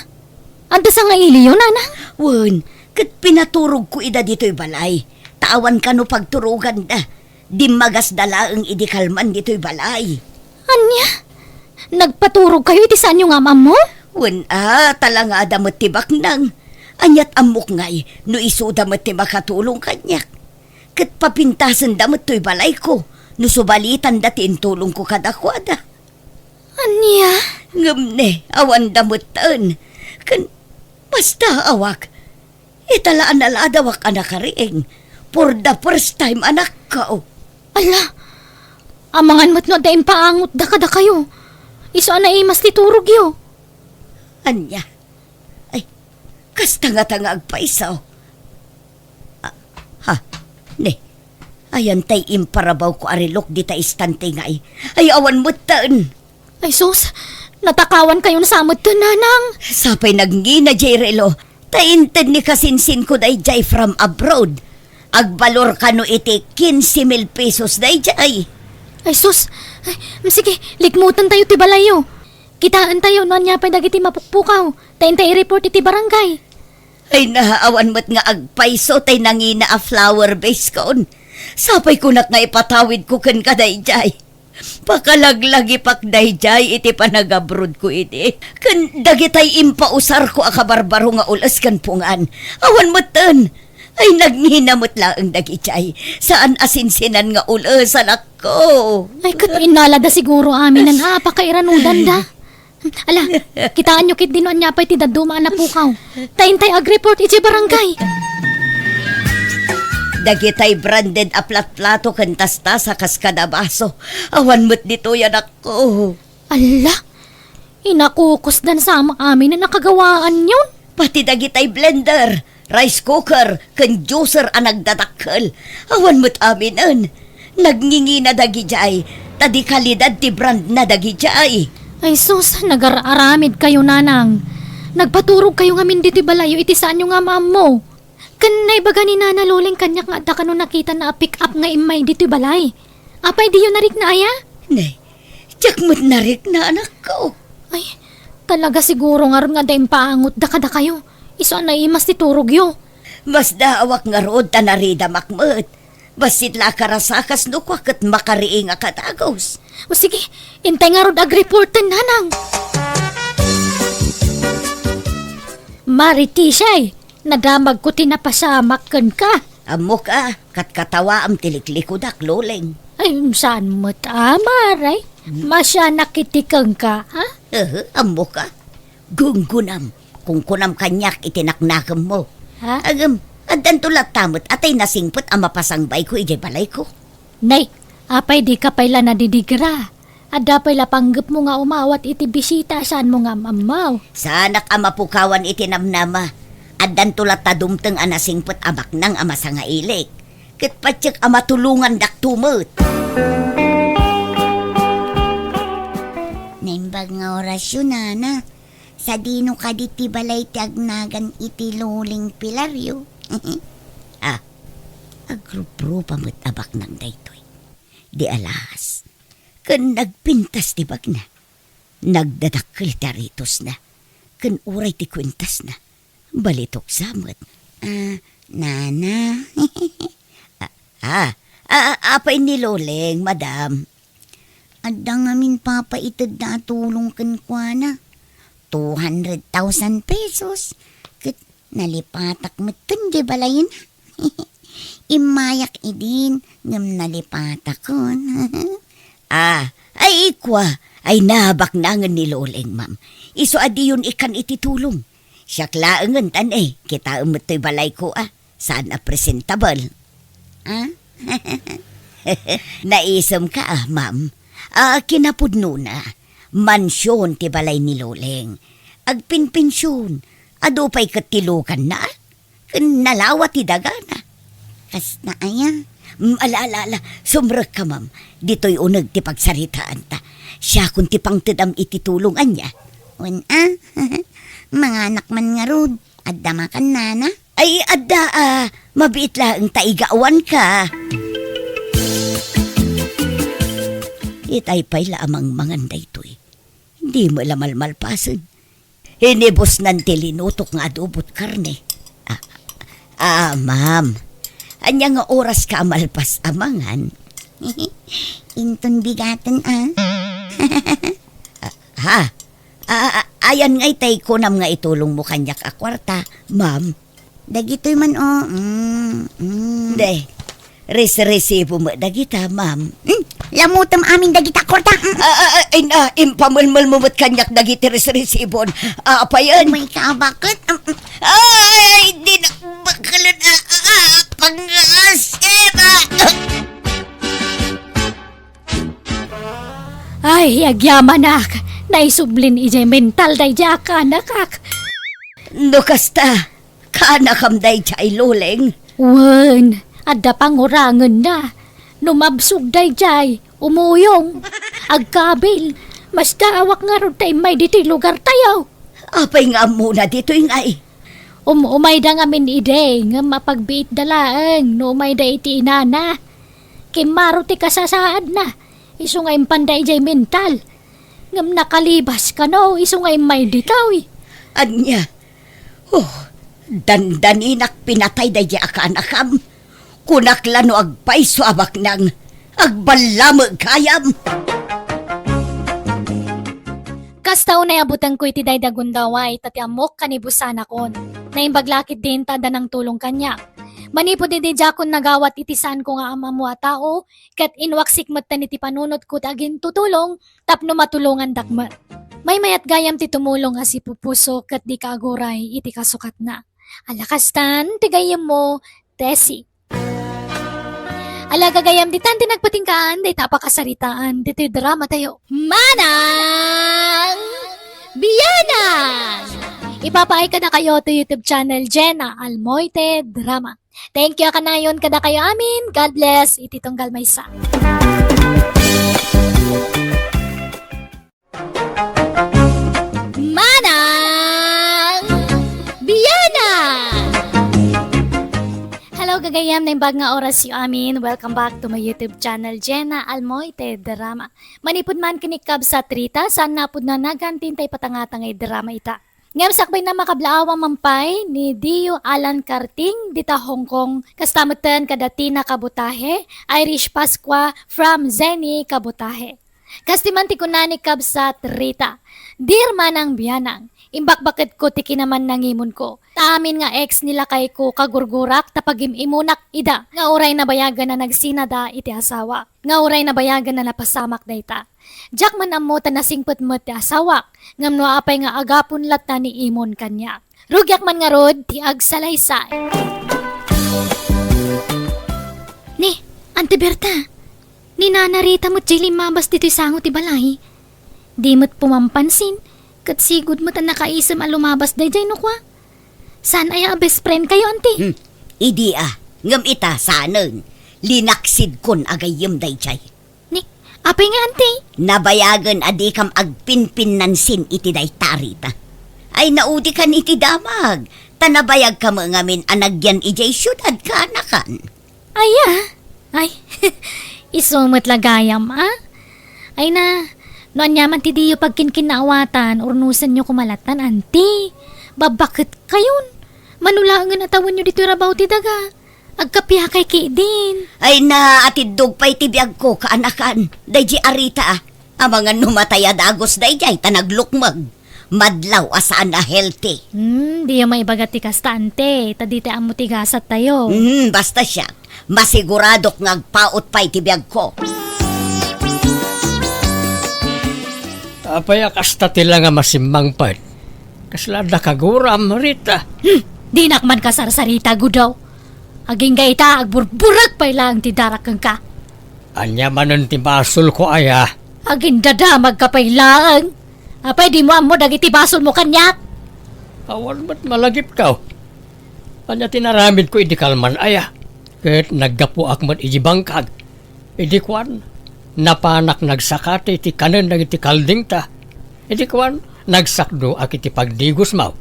adda sangailiyo, nanang? Wen, ket pinaturogko ida ditoy balay. Ta awan kano pagturoganda. Dimmagasda laeng idi kalman ditoy balay. Ania? Nagpaturogkayo iti saanyo nga am-ammo? Wen a, talangada met ti baknang. Ania't ammok ngay no isuda met ti makatulong kaniak. Ket papintasenda met toy balayko no subalitanda ti intulongko kadakuada. Ania? Ngem ne, awanda metten. Ken basta awak, ita la a naladawak a nakariing for the first time, anakko. Ala, amangan met no adda impaangotda kadakayo. Isu a naimas ti turogyo. Ania? Ay, kasta ngata nga agpayso. Ah, ha, ne, ayan tay imparabawko a relok dita istante ngay. Ay, awan metten. Ay sus, natakawankayon sa metten, nanang. Sapay nagngina diay relo, ta inted ni kasinsinko daydiay from abroad. Agbalor kano iti quince mil pesos daydiay. Ay sus, ay, sige, likmutentayo ti balayyo. Kitaentayo no ania pay dagiti mapukpukaw, ta intay i-report iti barangay. Ay, naawan met nga agpayso tay nangina a flower vase kon. Sapay kunak nga ipatawidko kenka daydiay. Pakalaglagipak daydiay iti panagabrodko idi. Ken dagitay impausarko a kabarbaro nga ul-es ken pungan. Awan metten. Ay, nagngina met laeng dagijay. Saan a sinsinan nga ul-es, anakko. Ay, ket innalada siguro aminen a pakairanudan da. Ala, kitaanyo ketdi no ania pay ti dadduma a napukaw. Ta intay agreport iti barangay. Dagitay branded a platplato ken tastasa kas kada baso. Awan met ditoy, anakko. Ala, inakukusdan sa amin a nakagawaanyon. Pati dagitay blender, rice cooker, ken juicer a nagdadakkel. Awan met aminen. Nagngingina dagijay, ta di kalidad ti brand na dagijay. Ay sus, nagar-aramidkayo, nanang. Nagpaturogkayo ngamin ditoy balayyo iti saanyo nga am-ammo. Ken naibaga ni Nana Loleng kaniak nga adda kano nakitana a pick-up nga immay ditoy balay. Apay diyo narikna aya? Nay, diak met narikna, anakko. Ay, talaga siguro ngarud nga adda impaangotda kadakayo. Isu a naimas ti turogyo. Masdaawak ngarud ta naridamak met. Bassit la a karasakas no kua ket makariing a kadagus. O sige, intay ngarud agreporten, nanang. Maritisay, nadamagko ti napasamak kenka. Ammok a, katkatawaam ti liklikudak, Loleng. Ay, saan met a, Maray? Hmm? Masianak iti kenka, ha? Ehe, ammok a. Gunggunam, kunkunam kaniak iti naknakemmo. Ha? Ngem, addanto latta met a tay nasingpet a mapasangbayko idiay balayko. Nay, apay dika pay la nadidigra? Adda pay la panggepmo nga umawat iti bisita a saanmo nga am-ammaw? Saanak a mapukawan iti namnama. Addanto latta dumteng a nasingpet a baknang a masangailik. Ket patiek a matulongandakto met. Naimbag nga orasyo, nana. Sadino kadi ti balay ti agnagan iti Loleng Pilario? Ah, agruprupa met a baknang daytoy. Di alas, ken nagpintas ti bagna. Nagdadakkel ti aritosna, ken uray ti kuentasna, balitok sa met. Ah, nana. Ah, ah, ah, apay ni Loleng, madam? Adda ngamin papaitedda a tulong kenkuana. Two hundred thousand pesos. Ket nalipatak metten diay balayna. Immayak idin, ngem nalipatakon. Ah, ay kua, ay nabaknangen ni Loleng, ma'am. Isu a diyon ikkan iti tulong. Siak laengen tan, eh, kitaem met toy balayko, ah. Saan a presentable. Ah? Naisemka, ah, ma'am? Ah, kinapudnona, mansion ti balay ni Loleng. Agpinpension, adu pay ket ti luganna, ah. Ken nalawa ti dagana. Kasta aya? Mm, ala, ala, ala. Sumrekka, ma'am. Ditoy uneg ti pagsaritaanta. Siakon ti pangtedam iti tulong, ania? Wen, ah? Manganak man ngarud. Adda makan, nana? Ay, adda, ah. Mabiit laeng ta igawanka. Itay pay la a mangmangan daytoy. Di met la malmalpasen. Inibusnan ti linutok nga adobot karne. Ah, ah, ma'am. Ania nga oraska a malpas a mangan? Inton bigaten, ah. Ah, ha? Ah, ah, ayan ngay tay kunam nga itulongmo kaniak a kuarta, ma'am. Dagitoy man, oh. Mm, mm. De, resresibo met dagita, ma'am. Hmm? Lamutem amin dagita kuarta. Mm. Ah, ah, ah, in-, ah, impamelmelmo met kaniak dagiti resresibon. Ah, apayen? May kaabaket. Mm, mm. Ay, di na bakelen, ah, ah, ah, pangasip, ah. Ay, agyamanak, naisublin idiay mental daydiay a kaanakak. No kasta, kaanakam daydiay, Loleng? Wen, adda pangurangenna. No mabsog daydiay, umuyong, agkabil, masdaawak ngarud ta immay ditoy lugartayo. Apay nga ammona ditoy ngay? Um-, umayda ngamin idi, ngem mapagbiitda laeng no umayda iti inana. Kimmaro ti kasasaadna, isu nga impanda idiay mental. Ngem nakalibas kano, isu nga immay ditoy. Ania? Oh, dandaninak pinatay daydiay a kaanakam. Kunak la no agpayso a baknang, agballamek gayam. Kasta unay a butengko iti daydi a gundaway, ta ti ammok kanibusanakon. Naimbag la ketdin ta adda nangtulong kaniak. Manipud idi diakon nagawat iti saanko nga am-ammo a tao, ket inwaksik metten iti panunotko ti agintutulong tapno matulongandak met. Maymayat gayam ti tumulong a sipupuso ket dika aguray iti kasukatna. Ala kastan ti gayyemmo, Tessie. Ala gagayyem, ditan ti nagpatinggaan dayta a pakasaritaan ditoy dramatayo. Manang Biyanan! Ipapaay kadakayo to YouTube channel Jenna Almoite Drama. Thank you a kanayon kadakayo amin. God bless. Iti tunggal maysa. Manang Biyanan! Hello, gagayyem, naimbag nga orasyo amin. Welcome back to my YouTube channel, Jenna Almoite Drama. Manipud man ken ni kabsat Rita, saan nga pudno a naganti tay patangtangay drama ita. Ngem sakbayna, makablaawan man pay ni Dio Alan Karting dita Hong Kong, kasta metten kada Tina Kabutahe, Irish Pascua from Zenny Kabutahe. Kasta man ti kuna ni Kabsat Rita, "Dear Manang Bianang, imbakbaketko ti kinamannangimonko. Ta amin nga ex ni lakayko kagurgurak ta pagim-imunak ida nga uray nabayagan a nagsinada iti asawak, nga uray nabayagan a napasamak dayta. Diak man ammo ta nasingpet met ti asawak, ngem no apay nga agapon latta ni imon kaniak. Rugiak man ngarud ti agsalaysay." Ni, Auntie Berta, ni Nana Rita met diay limmabas ditoy sango ti balay. Di met pumampansin, ket sigud met a nakaisem a lumabas daydiay no kua. Saan aya a best friend kayo, Auntie? Hmm, idi a, ngem ita, saanen. Linaksidkon a gayyem daydiay. Ni, apay nga, Auntie? Nabayagen a dikam agpinpinnansin iti dayta, Rita. Ay, naudikan iti damag, ta nabayagka met ngamin a nagyan idiay siudad, kaanakan. Aya? Ay, isu met la gayam, a? Ay na, no aniaman ti diyo pagkinkinnaawatan, urnosenyo koma lattan, Auntie. Babbaketkayon. Mano laengen a tawenyo ditoy rabaw ti daga. Agkapiakay ketdin. Ay na, atiddog pay ti biagko, kaanakan. Daydi a Rita, a. Amangan no matay a dagus daydiay ta naglukmeg. Madlaw a saan a healthy. Hmm, diyo maibaga ti kasta, Auntie, ta ditay ammo ti gasattayo. Hmm, basta siak, masiguradok nga agpaut pay ti biagko. Apay a kasta ti la nga masimmangpet? Kasla adda kaguram, Rita? Hmm, dinak man kasarsarita, Gudaw. Agingga ita, agburburek pay laeng ti darak kenka. Ania manen ti basolko, aya? Agindadamagka pay laeng. Apay, dimo ammo dagiti basolmo kaniak? Awan met malagipko. Ania ti naramidko idi kalman, aya? Ket naggapuak met idi bangkag. Idi kuan, napanak nagsakati iti kanen dagiti kaldingta. Idi kuan, nagsakdoak iti pagdigusmo.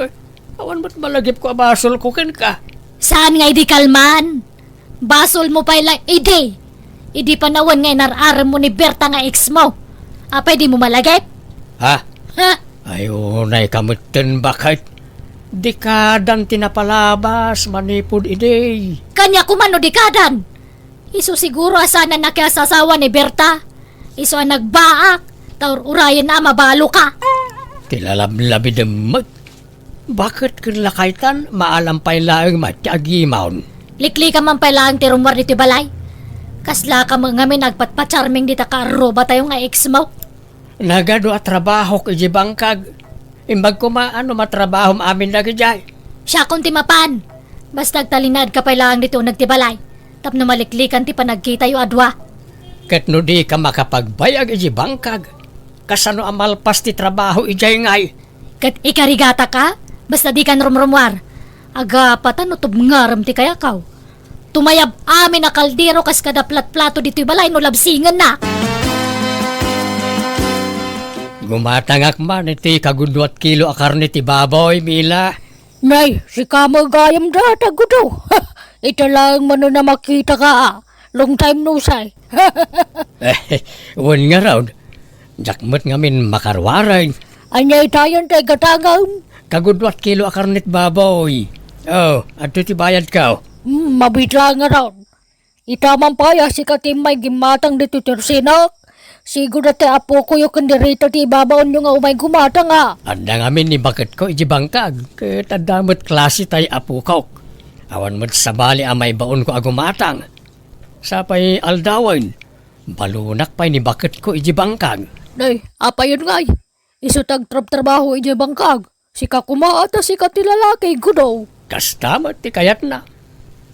Eh, awan met malagipko a basolko kenka. Saan nga idi kalman? Basolmo pay la idi. Idi panawen nga inar-aremmo ni Berta nga exmo. Apay, dimo malagip? Ha? Ha? Ay, unayka metten, baket. Dikadan ti napalabas manipud idi. Kaniak koma no dikadan. Isu siguro a saan a nakiasasawa ni Berta. Isu a nagbaak, ta ur-urayenna a mabaloka. Ti lalablabidem met. Baket ken lakaytan, maalam pay laeng met ti agimon. Liklikam man pay laeng ti rummuar ditoy balay. Kaslaka met ngamin agpatpacharming dita kaarrubatayo nga exmo. Nagadu a trabahok idiay bangkag. Imbag koma no matrabahom amin dagidiay. Siakon ti mapan. Basta agtalinaedka pay laeng ditoy uneg ti balay tapno maliklikan ti panagkitayo a dua. Ket no dika makapagbay-ag idiay bangkag, kasano a malpas ti trabaho idiay ngay? Ket ikarigataka? Basta dikan rumrumuar. Agapatan no tubngarem ti kayakaw. Tumayab amin a kaldero kas kada platplato ditoy balay no labsingennak. Gumatangak man iti kagudua ti kilo a karne ti baboy, Mila. Nay, sika met gayam dayta, Gudaw. Ita laeng manen a makitaka, a. Long time no see. Eh, wen ngarud. Diak met ngamin makaruareng. Ania itayen ti gatangem? Kagudua ti kilo a karne ti baboy. Oh, adtoy ti bayadko. Hmm, mabiit laeng ngarud. Ita man pay a sika ti immay gimmatang ditoy tersenak. Sigud a ti apokoyo ken ni Rita ti ibabaonyo nga umay gumatang, a. Adda ngamin ni baketko idiay bangkag, ket adda met klase ti apokok. Awan met sabali a maibaonko a gumatang. Sapay aldawen, balonak pay ni baketko idiay bangkag. Nay, apayen ngay? Isu ti agtrabtrabaho idiay bangkag. Sika koma, ta sika ti lalaki, Gudaw. Kasta met ti kayatna.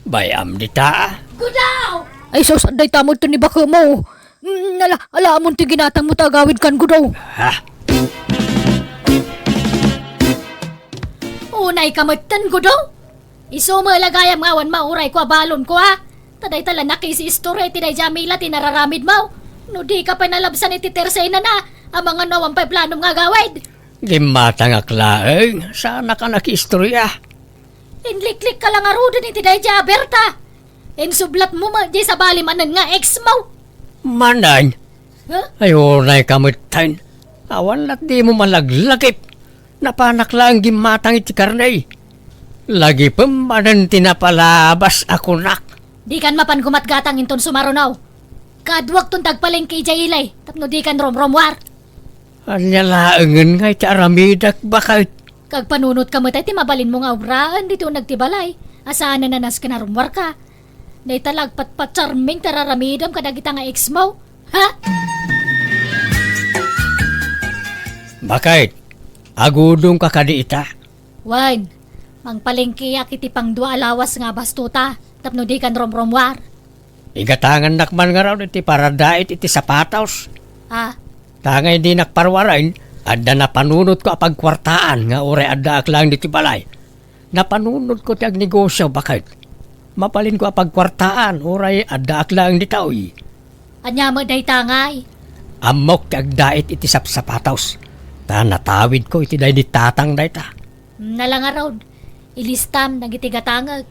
Bay-am dita. Gudaw! Ay, sus, dayta met ti ni baketmo. Mm, ala, ala, ammom ti ginatangmo ta agawidkan, Gudaw. Ha? Unayka metten, Gudaw? Isu met la gayam nga awan maurayko a balonko, a. Ta dayta la nakisiistorya iti daydiay a Mila ti nararamidmo. No dika pay nalabsan iti tersenana, amangan no awan pay planom nga agawid. Gimmatangak laeng, saanak a nakiistorya. Inliklikka la ngaruden iti daydiay a Berta. Insublatmo met diay sabali manen nga exmo. Manen? Ha? Ay, unayka metten. Awan la ti dimo malaglagip. Napanak laeng gimmatang iti karne. Lagipem manen ti napalabas a kunak. Dikan mapan gumatgatang inton sumaruno. Kaaduakton ti agpalengke idiay ili tapno dikan rumrumuar. Ania laengen nga iti aramidek, baket? Agpanunotka met ti mabalinmo nga obraen ditoy uneg ti balay, a saanen a nasken a rummuarka. Dayta la agpatpatsarming ti ar-aramidem kadagita nga ex mo. Ha? Baket, agudongka kadi ita? Wen, mangpalengkeak iti pangdua a lawas nga abastota tapno dikan rumrumuar. Igatangannak man ngarud iti paradait iti sapatos. Ah. Ta nga dinak paruaren, adda napanunotko a pagkuartaan nga uray addaak laeng ditoy balay. Napanunotko ti agnegosio, baket. Mabalinko a pagkuartaan uray addaak laeng ditoy. Ania met dayta ngay? Ammok ti agdait iti sapsapatos, ta natawidko iti daydi tatang dayta. Nala ngarud, ilistam dagiti gatangek.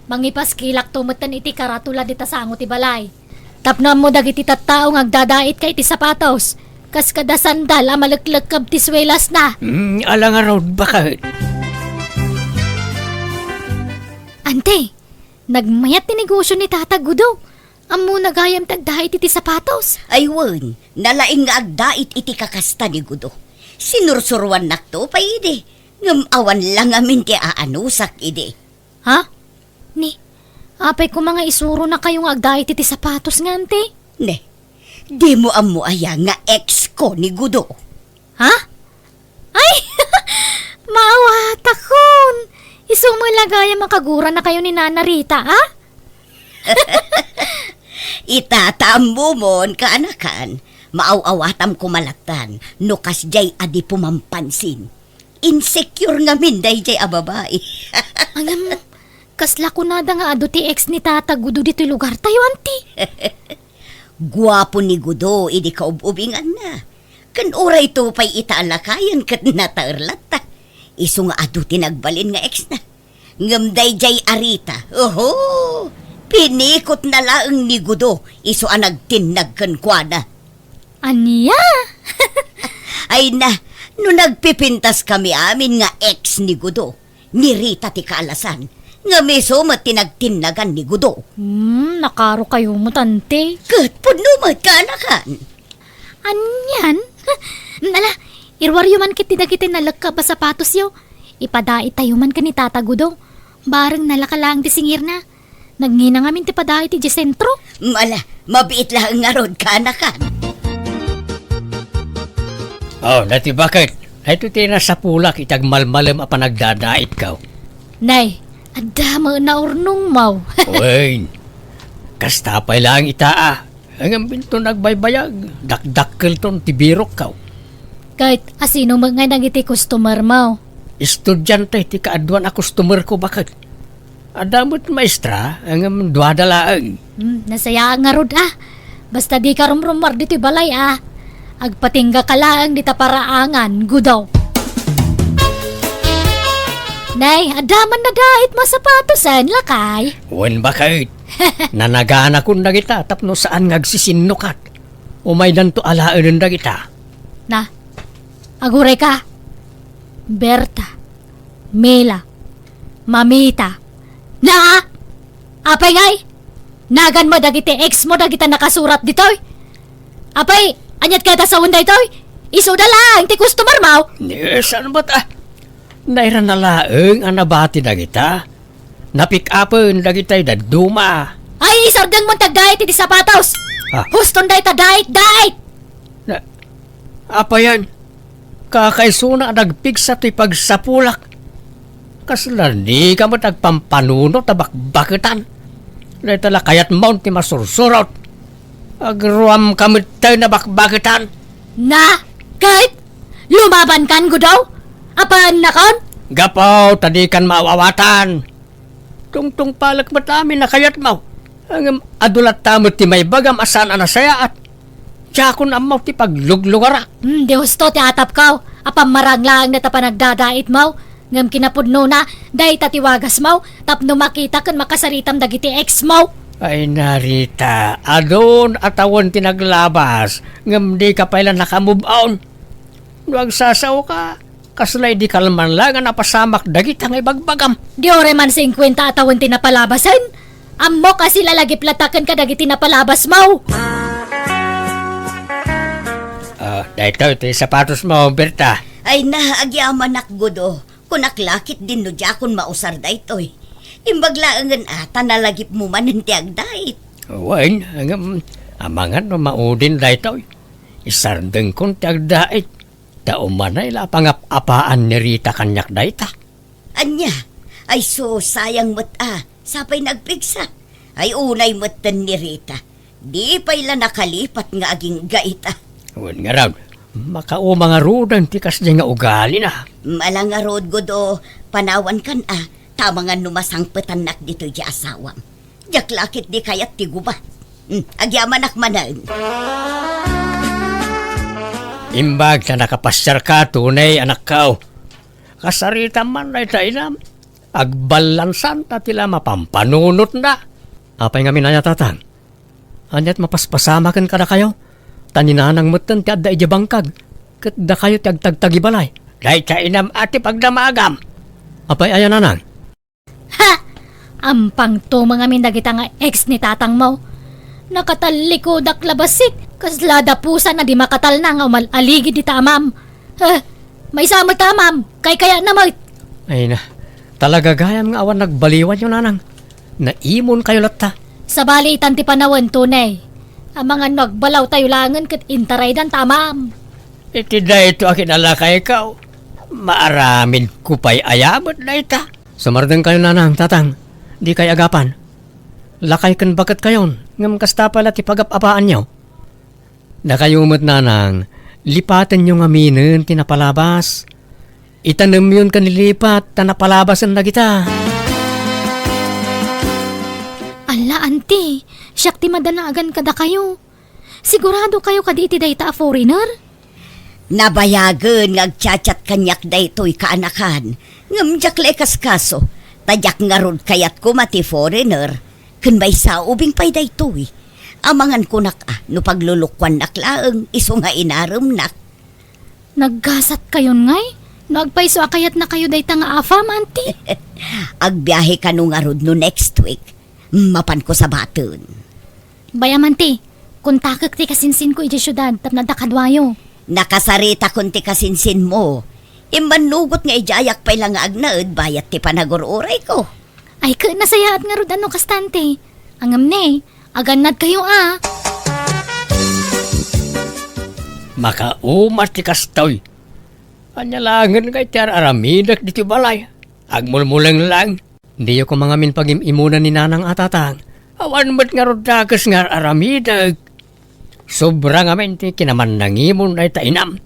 Mangipaskilakto metten iti karatula dita sango ti balay. Tapno ammo dagiti tattao nga agdadait ka iti sapatos, kas kada sandal a maleklekkeb ti suelasna. Mm, ala ngarud, baket. Ante, nagmayat ti negosio ni Tata Gudo. Ammona gayam ti agdait iti sapatos. Ay wen, nalaing nga agdait iti kakasta ni Gudo. Sinursuruannakto pay idi, ngem awan la ngamin ti aanusak idi. Ha? Ni, apay koma nga isuronakayo nga agdait iti sapatos nga, ante? Ne, dimo ammo aya nga ex ko ni Gudo? Ha? Ay! Maawatakon! Isu met la gayam a kaguranakayo ni Nana Rita, a? Ita ta ammomon, kaanakan, maaw-awatam koma lattan no kasdiay a di pumampansin. Insecure ngamin daydiay a babai. Ngem, kasla kunada nga adu ti ex ni Tata Gudo ditoy lugartayo, anti? Guapo ni Gudo idi kaub-ubinganna. Ken urayto pay ita a lakayen ket nataer latta. Isu nga adu ti nagbalin nga ex na. Ngem daydiay a Rita, oho! Pinikotna laeng ni Gudo isu a nagtinnag kenkuana. Ania? Ay na, no nagpipintas kami amin nga ex ni Gudo, ni Rita ti kaalasan, ngem isu met ti nagtinnagan ni Gudo. Hmm, nakarokayo met, ante. Ket pudno met, kaanakan. Anian? Ala, iruaryo man ket ti dagiti nalekkab a sapatosyo. Ipadaitayo man ken ni Tata Gudo. Bareng nalaka laeng ti singirna. Nagngina ngamin ti padait idiay sentro. Ala, mabiit laeng ngarud, kaanakan. Oh, dati baket. Daytoy ti nasapulak iti agmalmalem a panagdadaitko. Nay, adda met naurnongmo. Wen, kasta pay laeng ita a. Ngem inton nagbaybayag, dakdakkelton ti birokko. Ket asino met ngay dagiti customermo? Estudiante ti kaaduan a customerko, baket. Adda met maestra, ngem duada laeng. Hmm, nasayaat ngarud a. Basta dika rumrumuar ditoy balay a. Agpatinggaka laeng dita paraangan, Gudo. Nay, adda man nadait mo a sapatosen, lakay. Wen, baket. Nanaganakon dagita tapno saan nga agsisinnukat. Umaydanto alaenen dagita. Na, agurayka. Berta, Mila, Mamita. Na! Apay ngay? Naganmo dagiti ex mo dagita nakasurat ditoy? Apay, aniat kayat a sawen daytoy? Isuda laeng ti customermo? Ni, saan met, ah? Nairana laeng a nabati dagita. Napick-upen dagitay dadduma. Ay, isardengmon ti agdait iti sapatos. Ah. Huston dayta dait, dait! Na, apayan? Kakaisuna a nagpigsa ti pagsapulak. Kasla dika met agpampanunot a bakbaketan. Dayta la kayatmon ti masursurot. Agruamka metten a bakbaketan. Na, ket lumabankan, Gudo? Apaannakon? Gapu ta dikan maaw-awatan. Tungtungpalek met amin a kayatmo. Ngem adu latta met ti maibagam a saan a nasayaat. Diakon ammo ti pagluglugarak. Hmm, di husto ti atapko. Apan marang laeng dayta panagdadaitmo. Ngem kinapudnona, dayta ti wagasmo tapno makita ken makasaritam dagiti ex mo. Ay, Narita, adun a tawen ti naglabas, ngem dika pay la naka-move on. No agsasaoka, Kasla idi kalman la nga napasamak dagita nga ibagbagam. Di uray man singkuenta a tawen ti napalabasen? Ammok a silalagip latta ken kadagiti napalabasmo. Ah, daytoy ti sapatosmo, Berta. Ay na, agyamanak, Gudo. Kunak la ketdin no diakon mausar daytoy. Imbag laengen a ta nalagipmo manen ti agdait. Wen, ngem, amangan no maudin daytoy. Isardengkon ti agdait. Ta umanay la a pangap-apaan ni Rita kaniak dayta. Ania? Ay sus, sayang met a, sapay nagpigsa. Ay unay metten ni Rita. Di pay la nakalipat nga agingga ita. Wen ngarud, makauma ngaruden ti kasdiay nga ugalina. Mala ngarud, Gudo, panawankan a, ta amangan no masangpetannak ditoy ti asawam. Diak la ketdi kayat ti gubat. Hmm, agyamanak manen. Imbag ta nakapasiarka, Tony, anakko. Kasaritam man dayta inam. Agballansanta ti la mapampanunotna. Apay ngamin aya, tatang? Aniat mapaspasamaken kadakayo? Ta ni nanang metten ti adda idiay bangkag, ket dakayo ti agtagtagibalay. Dayta inam a ti pagdamagam. Apay aya, nanang? Ha! Ampang tumeng amin dagita nga ex ni tatangmo. Nakatallikudak la bassit, kasla dapusan a di makatalna nga umal-aligid ita amam. Eh, maysa met amam, kaykayatna met. Ay na, talaga gayam nga awan nagbaliwanyo, nanang. Naimonkayo latta. Sabali itan ti panawen, Tony. Amangan no agbalawtayo laengen ket intaraydan ta amam. Iti daytoy a kinalakayko, maaramidko pay aya met dayta? Sumardengkayo, nanang, tatang, dikay agapan. Lakay ken baketkayon, ngem kasta pay la ti pagap-apaanyo. Dakayo met, nanang, lipatenyo ngaminen ti napalabas. Itanemyon ken lipat ta napalabasen dagita. Alla, anti, siak ti madanaagan kadakayo. Sigurado kayo kadi iti dayta a foreigner? Nabayagen nga agchat-chat kaniak daytoy kaanakan, ngem diak la ikaskaso, ta diak ngarud kayat koma ti foreigner, ken maysa ubing pay daytoy. Amangan kunak a no paglulukuannak laeng isu nga inaremnak. Naggasat kayon ngay? No agpayso a kayatna kayo dayta nga afam, anti? Agbiahe kano ngarud no next week. Mapanko sabaten. Bay-am, anti, kontakek ti kasinsinko idiay siudad tapno adda kaduayo. Nakasaritakon ti kasinsinmo. Immannugot nga idiayak pay la nga agnaed bayat ti panagur-urayko. Ay, ket nasayaat ngarud a no kasta, anti. Ngem ne, agannadkayo a. Makauma ti kastoy. Ania laengen ngay ti ar-aramidek ditoy balay? Agmulmuleng laeng. Diyo koma ngamin pagim-imunan ni nanang a tatang. Awan met ngarud dakes nga ar-aramidek. Sobra ngamin ti kinamannangimon dayta inam.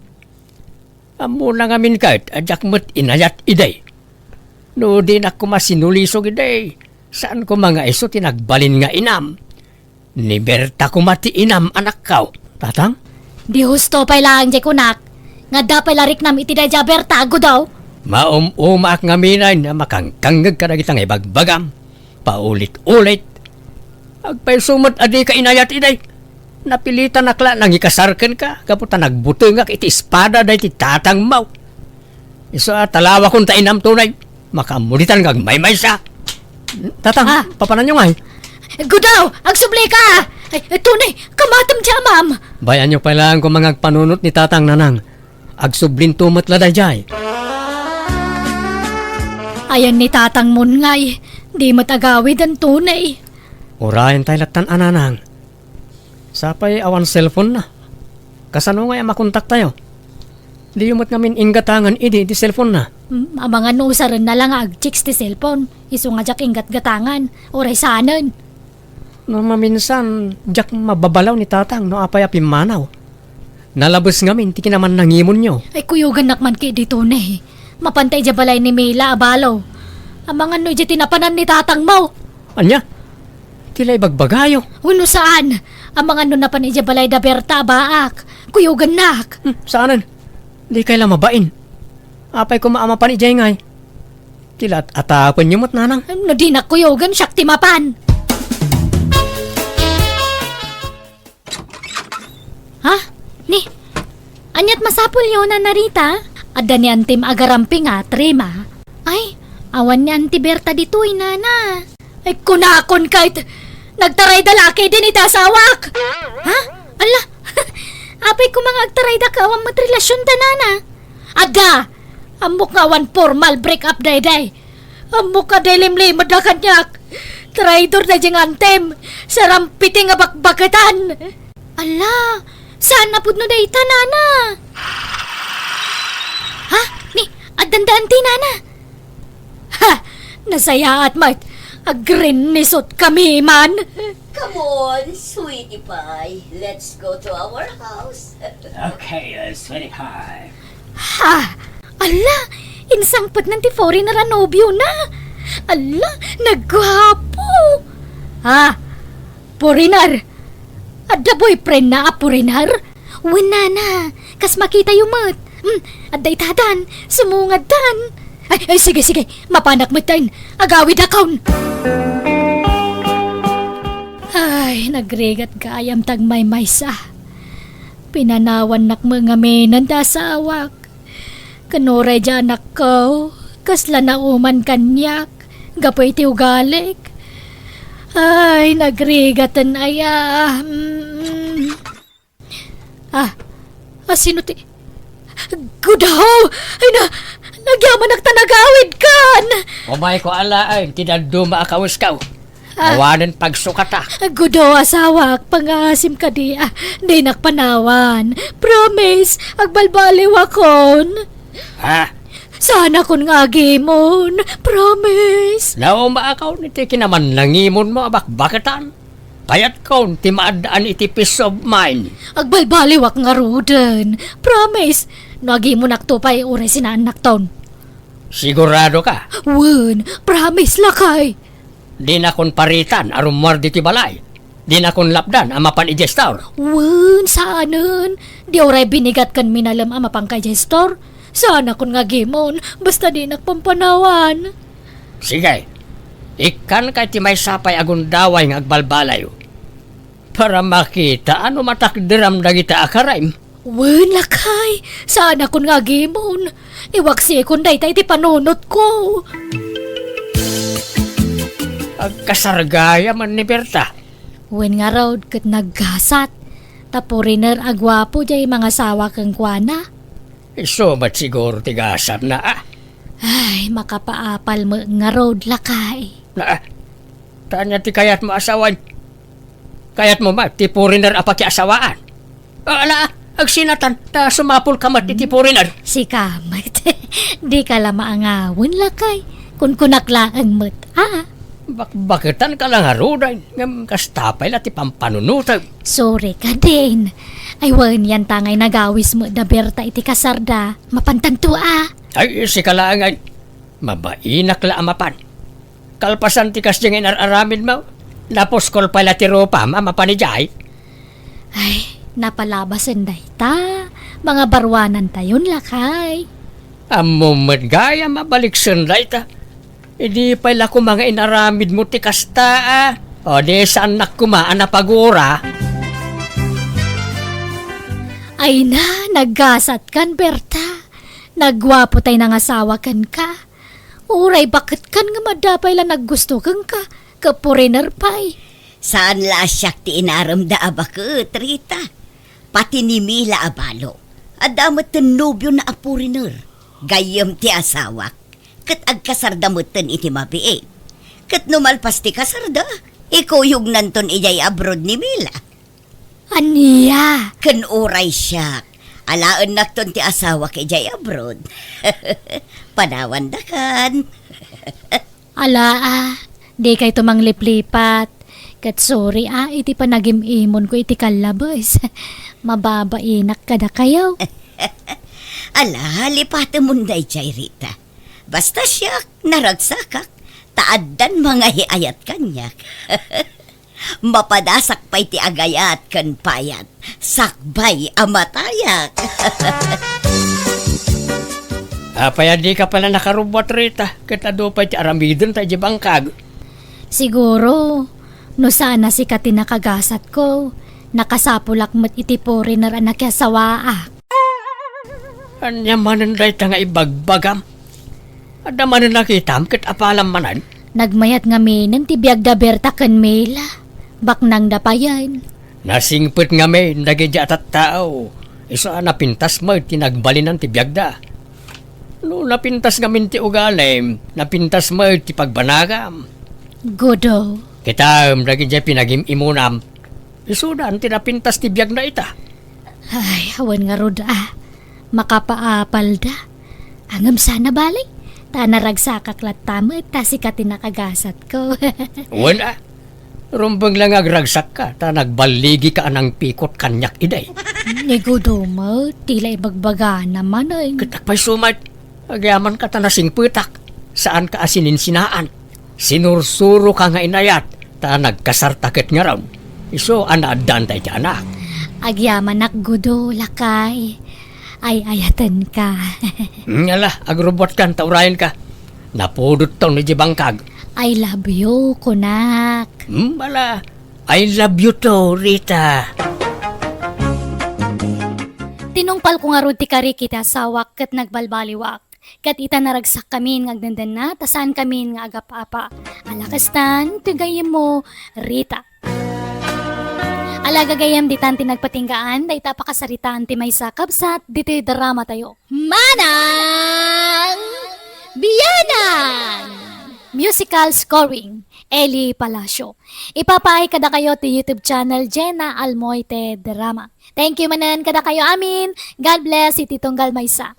Ammona ngamin ket a diak met inayat idi. No dinak koma sinulisog idi, saan koma nga isu ti nagbalin nga inam. Ni Berta koma ti inam, anakko. Tatang? Di husto pay laeng diay kunak. Nga adda pay la riknam iti daydiay a Berta, Gudo. Maum-umaak ngamin a makangkangngeg kadagita nga ibagbagam. Paulit-ulit. Agpayso met a dika inayat idi. Napilitanak la nangikasar kenka gapu ta nagbutengak iti espada daydi tatangmo. Isu a talawakon ta inam, Tony. Makaammuditan nga agmaymaysa. Tatang, ah, papananyo ngay? Gudo, agsublika! Ay, Tony, kamatem diay amam! Bay-anyo pay laeng koma nga agpanunot ni tatang, nanang. Agsublinto met la daydiay. Ayan ni tatangmon ngay, di met agawiden, Tony. Urayen tay lattan a, nanang. Sapay awan cellphone na. Kasano ngay a makontaktayo? Diyo met ngamin inggatangan idi ti cellphone na. Mm, amangan no usarenna la nga agchicks ti cellphone. Isu nga diak inggatgatangan. Uray saanen. No maminsan, diak mababalaw ni tatang no apay a pimmanaw. Nalabes ngamin ti kinamannangimonyo. Ay, kuyogannak man ketdi, Tony. Mapanta idiay balay ni Mila a balo. Amangan no idiay ti napanan ni tatangmo. Ania? Ti la ibagbagayo? Wenno saan? Amangan no napan idiay balay da Berta a baak. Kuyogannak. Hmm, saanen? Dikay la mabain. Apay koma a mapan idiay ngay? Ti la at-atapenyo met, nanang. No dinak kuyogen, siak ti mapan. Ha? Ni, aniat masapulyo, Nana Rita? Adda ni Antim agaramping a trima. Ay, awan ni Anti Berta ditoy, nana. Ay, kunakon kayt, nagtarayda la ketdin iti asawak. Ha? Ala, apay koma nga agtarayda ket awan met relasionda, nana? Adda! Ammok nga awan formal break up daydiay. Ammok a dilimlimedda kaniak. Traidor daydiay nga Antim. Sarampiti nga bakbaketan. Ala, saan a pudno dayta, nana? Ha? Ni, addanda Anti, nana? Ha! Nasayaat met. Agrinnisot kami man. Come on, sweetie pie. Let's go to our house. Okay, uh, sweetie pie. Ha! Ala! Insangpetna ti foreigner a nobiona! Ala! Nagguapo! Ha! Foreigner! Adda boyfriendna a foreigner? Wen, nana, kas makitayo met. Hmm, adda itadan, sumungadtan. Ay, ay, sige, sige, mapanak metten. Agawidakon. Ay, nagrigat gayam ti agmaymaysa. Pinanawannak met ngaminen ti asawak. Ken uray diay anakko, kasla nauman kaniak, gapu iti ugalik. Ay, nagrigaten aya. Mm. Ah, ah, sino ti, Gudaw! Ay na, nagyamanak ta nagawidkan! Umayko alaen ti dadduma a kawesko. Ah. Awanen pagsukata. Gudaw, asawak, pangaasim kadi, ah, dinak panawan. Promise, agbalbaliwakon. Ha? Saanakon nga agimon. Promise. Naumaakon iti kinamannangimonmo a bakbaketan. Kayatkon ti maaddaan iti peace of mind. Agbalbaliwak ngaruden. Promise, no agimonakto pay uray sinaannakton. Sigurado ka? Wen, promise, lakay. Dinakon paritan a rummuar ditoy balay. Dinakon lapdan a mapan idiay store. Wen, saanen. Di uray binigat ken minalem a mapan ka idiay store. Saanakon nga agimon, basta dinak pampanawan. Sige, ikkanka iti maysa pay a gundaway nga agbalbaliw. Para makitaam no matakderam dagita a karaim. Wen, lakay, saanakon nga agimon. Iwaksikon dayta iti panunotko. Agkasar gayam ni Berta. Wen ngarud ket naggasat. Ta foreigner a guapo diay mangasawa kenkuana. Isu met siguro ti gasatna, ah. Ay, makapaapal met ngarud, lakay. Na, ah, ta ania ti kayatmo a sawen? Kayatmo met ti foreigner a pakiasawaan? Ah, ala, agsinatan, ta sumapulka met iti foreigner. Sika met. Dika la maangawen, lakay. Kunkunak laeng met, a? Bakbaketanka la ngaruden, ngem kasta pay la ti pampanunotem. Sorry kadin. Ay, wen, yantangay nagawis met da Berta iti kasarda. Mapantanto, a? Ay, sika laeng, ay. Mabainak la a mapan. Kalpasan ti kasdiay nga inar-aramidmo, napuskol pay la ti rupam a mapan idiay. Ay, napalabasen dayta. Mangabaruanantayon, lakay. Ammom met gayam a baliksen dayta. Idi pay la koma nga inaramidmo ti kasta, a. O di, saannak koma a napagura. Ay na, naggasatkan, Berta. Nagguapo tay nangasawa kenka. Uray baketkan nga madda pay la naggusto kenka, ket foreigner pay. Saan la a siak ti inaremda a baket, Rita. Pati ni Mila a balo, adda met ti nobiona a foreigner. Gayyem ti asawak, ket agkasarda metten iti mabiit. Ket no malpas ti kasarda, ikuyognanton idiay abroad ni Mila. Ania? Ken uray siak, alaennakton ti asawak idiay abroad. Panawandakan. Ala, a, dikayto mangliplipat. Ket sorry, a, iti panagim-imonko iti kallabes. Mababainak kadakayo. Ala, lipatemon daydiay, Rita. Basta siak, naragsakak, ta addan mangahiayat kaniak. Mapadasak pay ti agayat ken payat, sakbay a matayak. Apay a dika pay la nakarubbuat, Rita, ket adu pay ti aramidenta idiay bangkag? Siguro, no saan a sika ti nakagasatko, nakasapulak met iti foreigner a nakiasawaak. Ania manen dayta nga ibagbagam? Adda manen nakitam ket apalam manen? Nagmayat ngaminen ti biagda Berta ken Mela. Baknangda payen. Nasingpet ngamin dagiti a tattao. Isu a napintas met ti nagbalinan ti biagda. No napintas ngamin ti ugalim, napintas met ti pagbanagam. Gudo. Kitaem dagiti pinagim-imunam. Isudan ti napintas ti biagna ita. Ay, awan ngarud a. Makapaapalda. Ngem sana bale. Ta naragsakak latta met, ta sika ti nakagasatko. Wen a. Rumbeng la nga agragsakka, ta nagballigika a nangpikot kaniak idi. Ni Gudo met, ti la ibagbagana manen. Ket apay sumat, agyamanka ta nasingpetak. Saanka a sininsinaan. Sinursuroka nga inayat, ta nagkasarta ket ngarud. Isu a naaddan dayta anak. Agyamanak, Gudo, lakay. Ay-ayatenka. Ngala, agrubbuatkan ta urayenka. Napudotton iti bangkag. I love you, kunak. Hmm, ala. I love you too, Rita. Tinungpalko ngarud ti karik iti asawak ket nagbalbaliwak. Ket ita naragsak kamin nga agdandanna, ta saan kamin nga agapa-apa. Ala kastan, ti gayyemmo, Rita. Ala gagayyem, ditan ti nagpatinggaan, dayta a pakasaritaan ti maysa kabsat, ditoy drama tayo. Manang Bianang! Musical scoring, Eli Palacio. Ipapaay kadakayo ti YouTube channel Jenna Almoite Drama. Thank you manen kadakayo amin. God bless iti tunggal maysa.